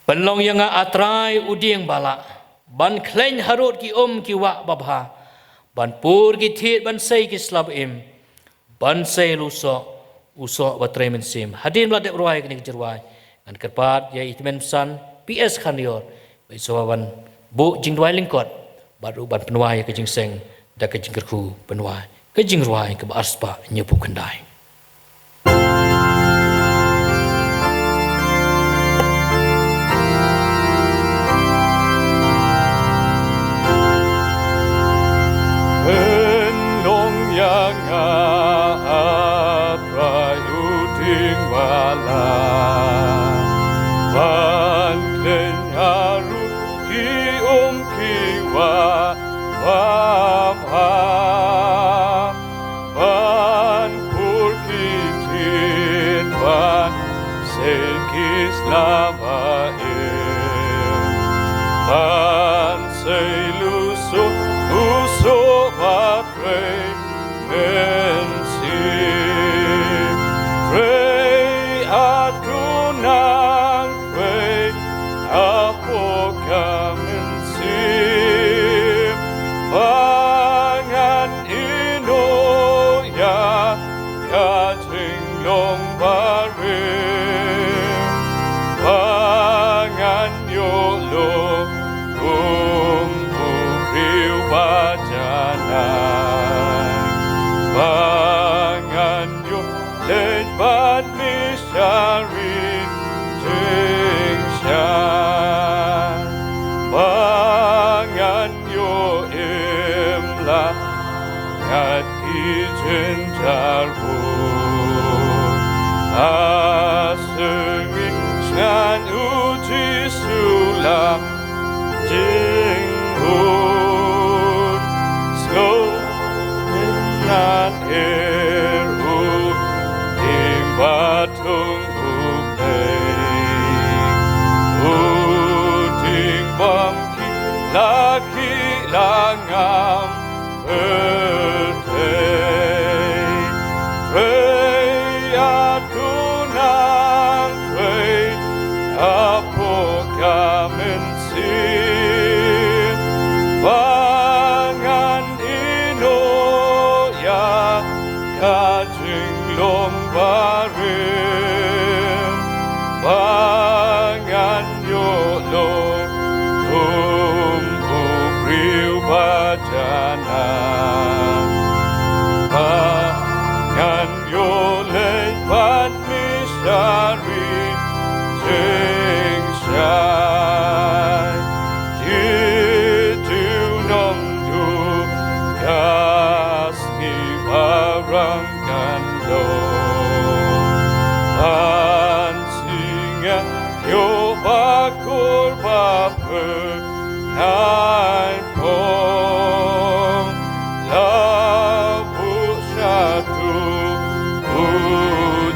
Pynlong ïa nga, A Trai, u dieng ba lah, ban khleiñ harud ki um ki wah babha, ban pur ki thied, ban sei ki sla ba im, ban sei la u soh, u soh ba trei mynsiem. Hadien ba la dep rwai kane ka jingrwai, ngan kyrpad ïa i tymmen basan P S Khynrior ba i sngewbha ban buh jingduwai lyngkot bad ruh ban pynwai ïa ka jingseng da ka jingkyrkhu pynwai ka jingrwai kaba arspah hynñiewphew khyndai. Pynlong ïa nga, A Trai, u dieng ba lah, ban khleiñ harud ki um ki wah babha, ban pur ki thied, ban sei ki sla ba im, ban sei la u soh, u soh ba trei mynsiem. Trei, A Trai, nang trei hapoh ka mynsiem, ba ngan ïehnoh ïa ka jinglong barim, ba ngan ïoh long kum u briew ba janai, ba ngan ïoh leit bad mishari jingshai, ba ngan ïoh im la ngat ki jynjar bun. Ha sngi sngap U Jisu la jingmut, sngewbha ngan er, u dieng ba thung U Blei, u dieng bym khih la khih la ngam pyrthei. Trei, A Trai, nang trei hapoh ka mynsiem, ba ngan ïehnoh ïa ka jinglong barim, ba ngan ïoh long kum u briew ba janai, ba ngan ïoh leit bad mishari jingshai. Ki junom duh ka sngi ba rang kan long, ban sngewthuh ïa u ba kor ba pyrnai phong, la buh sha tu U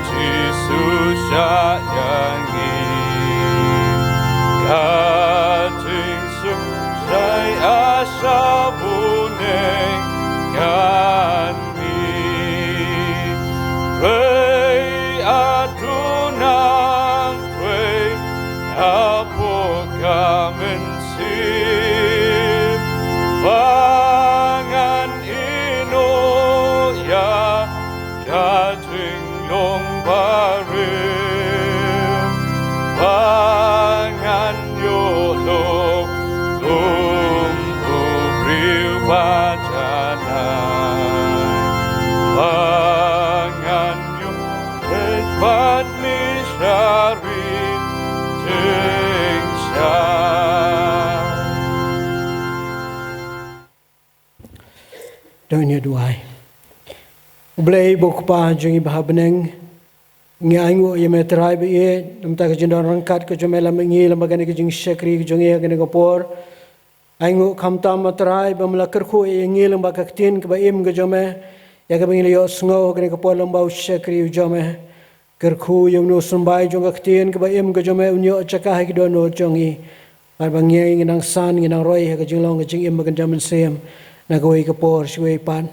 Jisu sha ïa ngi. Ka jing suk shai a sha bneng kan mih. Trei, A Trai, nang trei hapoh ka mynsiem, ba ngan ïehnoh ïa ka jinglong barim, ba ngan ïoh long kum u briew ba janai, ba ngan ïoh leit bad mishari jingshai. To ngin ïa duwai. U Blei uba U Kpa jong ngi ba ha bneng, ngi ainguh ïa me Trai ba ïeit, namar ka jingdon ryngkat ka jong me lem bad ngi, lem bad kane ka jingshakri ka jong ngi ha kane ka por. Ai nguh khamtam, A Trai, ba me la kyrkhu ïa ngi lyngba ka ktien kaba im ka jong me, ïa kaba ngi la ïohsngew ha kane ka por lyngba u shakri u jong me. Kyrkhu ïa uno u symbai jong ka ktien kaba im ka jong me un ïoh jaka ha ki dohnud jong ngi, bad ba ngi ngi nang san, ngi nang roi ha ka jinglong ka jingim ba kynja mynsiem na kawei ka por sha kawei pat.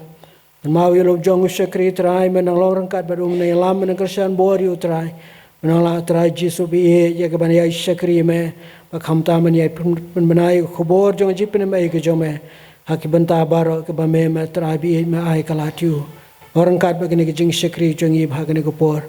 Kynmaw ïa la u jong u shakri, Trai, me nang long ryngkat bad u, me nang ïalam, me nang kyrshan bor ïa u, Trai. Me nang lah, Trai Jisu, ba ïeit ïa kaban ïai shakri ïa me, ba khamtam ban ïai pyn-, pynbna ïa ka khubor jong ka jingpynim ei ka jong me ha ki bynta baroh kiba me, me Trai ba ïeit, me ai kylla ïa u. Long ryngkat bad kane ka jingshakri jong ngi ha kane ka por.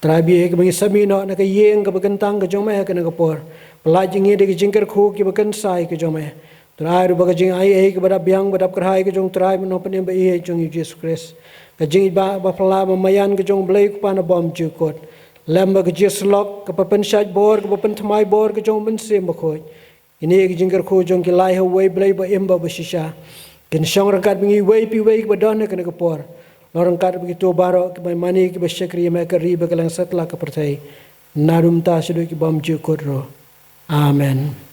Trai ba ïeit, kaba ngi sa mih noh na ka ïing kaba kyntang ka jong me ha kane ka por, pyllait ïa ngi da ka jingkyrkhu kaba kynsai ka jong me. Trai, ruh ba ka jingai ei kaba dap biang, ba dap kyrhai ka jong u Trai bad u Nongpynim ba ïeit jong ngi, u Jisu Khrist, ka jingïeit ba, ba phylla, ba maïan ka jong U Blei U Kpa na bymjukut, lem bad ka jingïasyllok kaba pynshait bor, kaba pynthymmai bor ka jong U Mynsiem Bakhuid. Kine ki jingkyrkhu jong ngi la ïa uwei U Blei ba im bad ba shisha, kin shong ryngkat bad ngi uwei pa uwei kiba don ha kane ka por. Long ryngkat bad kito baroh kiba mane, kiba shakri ïa me ha ka ri bad ka lyngsatlak ka pyrthei, naduh mynta shaduh ki bymjukut ruh. Amen.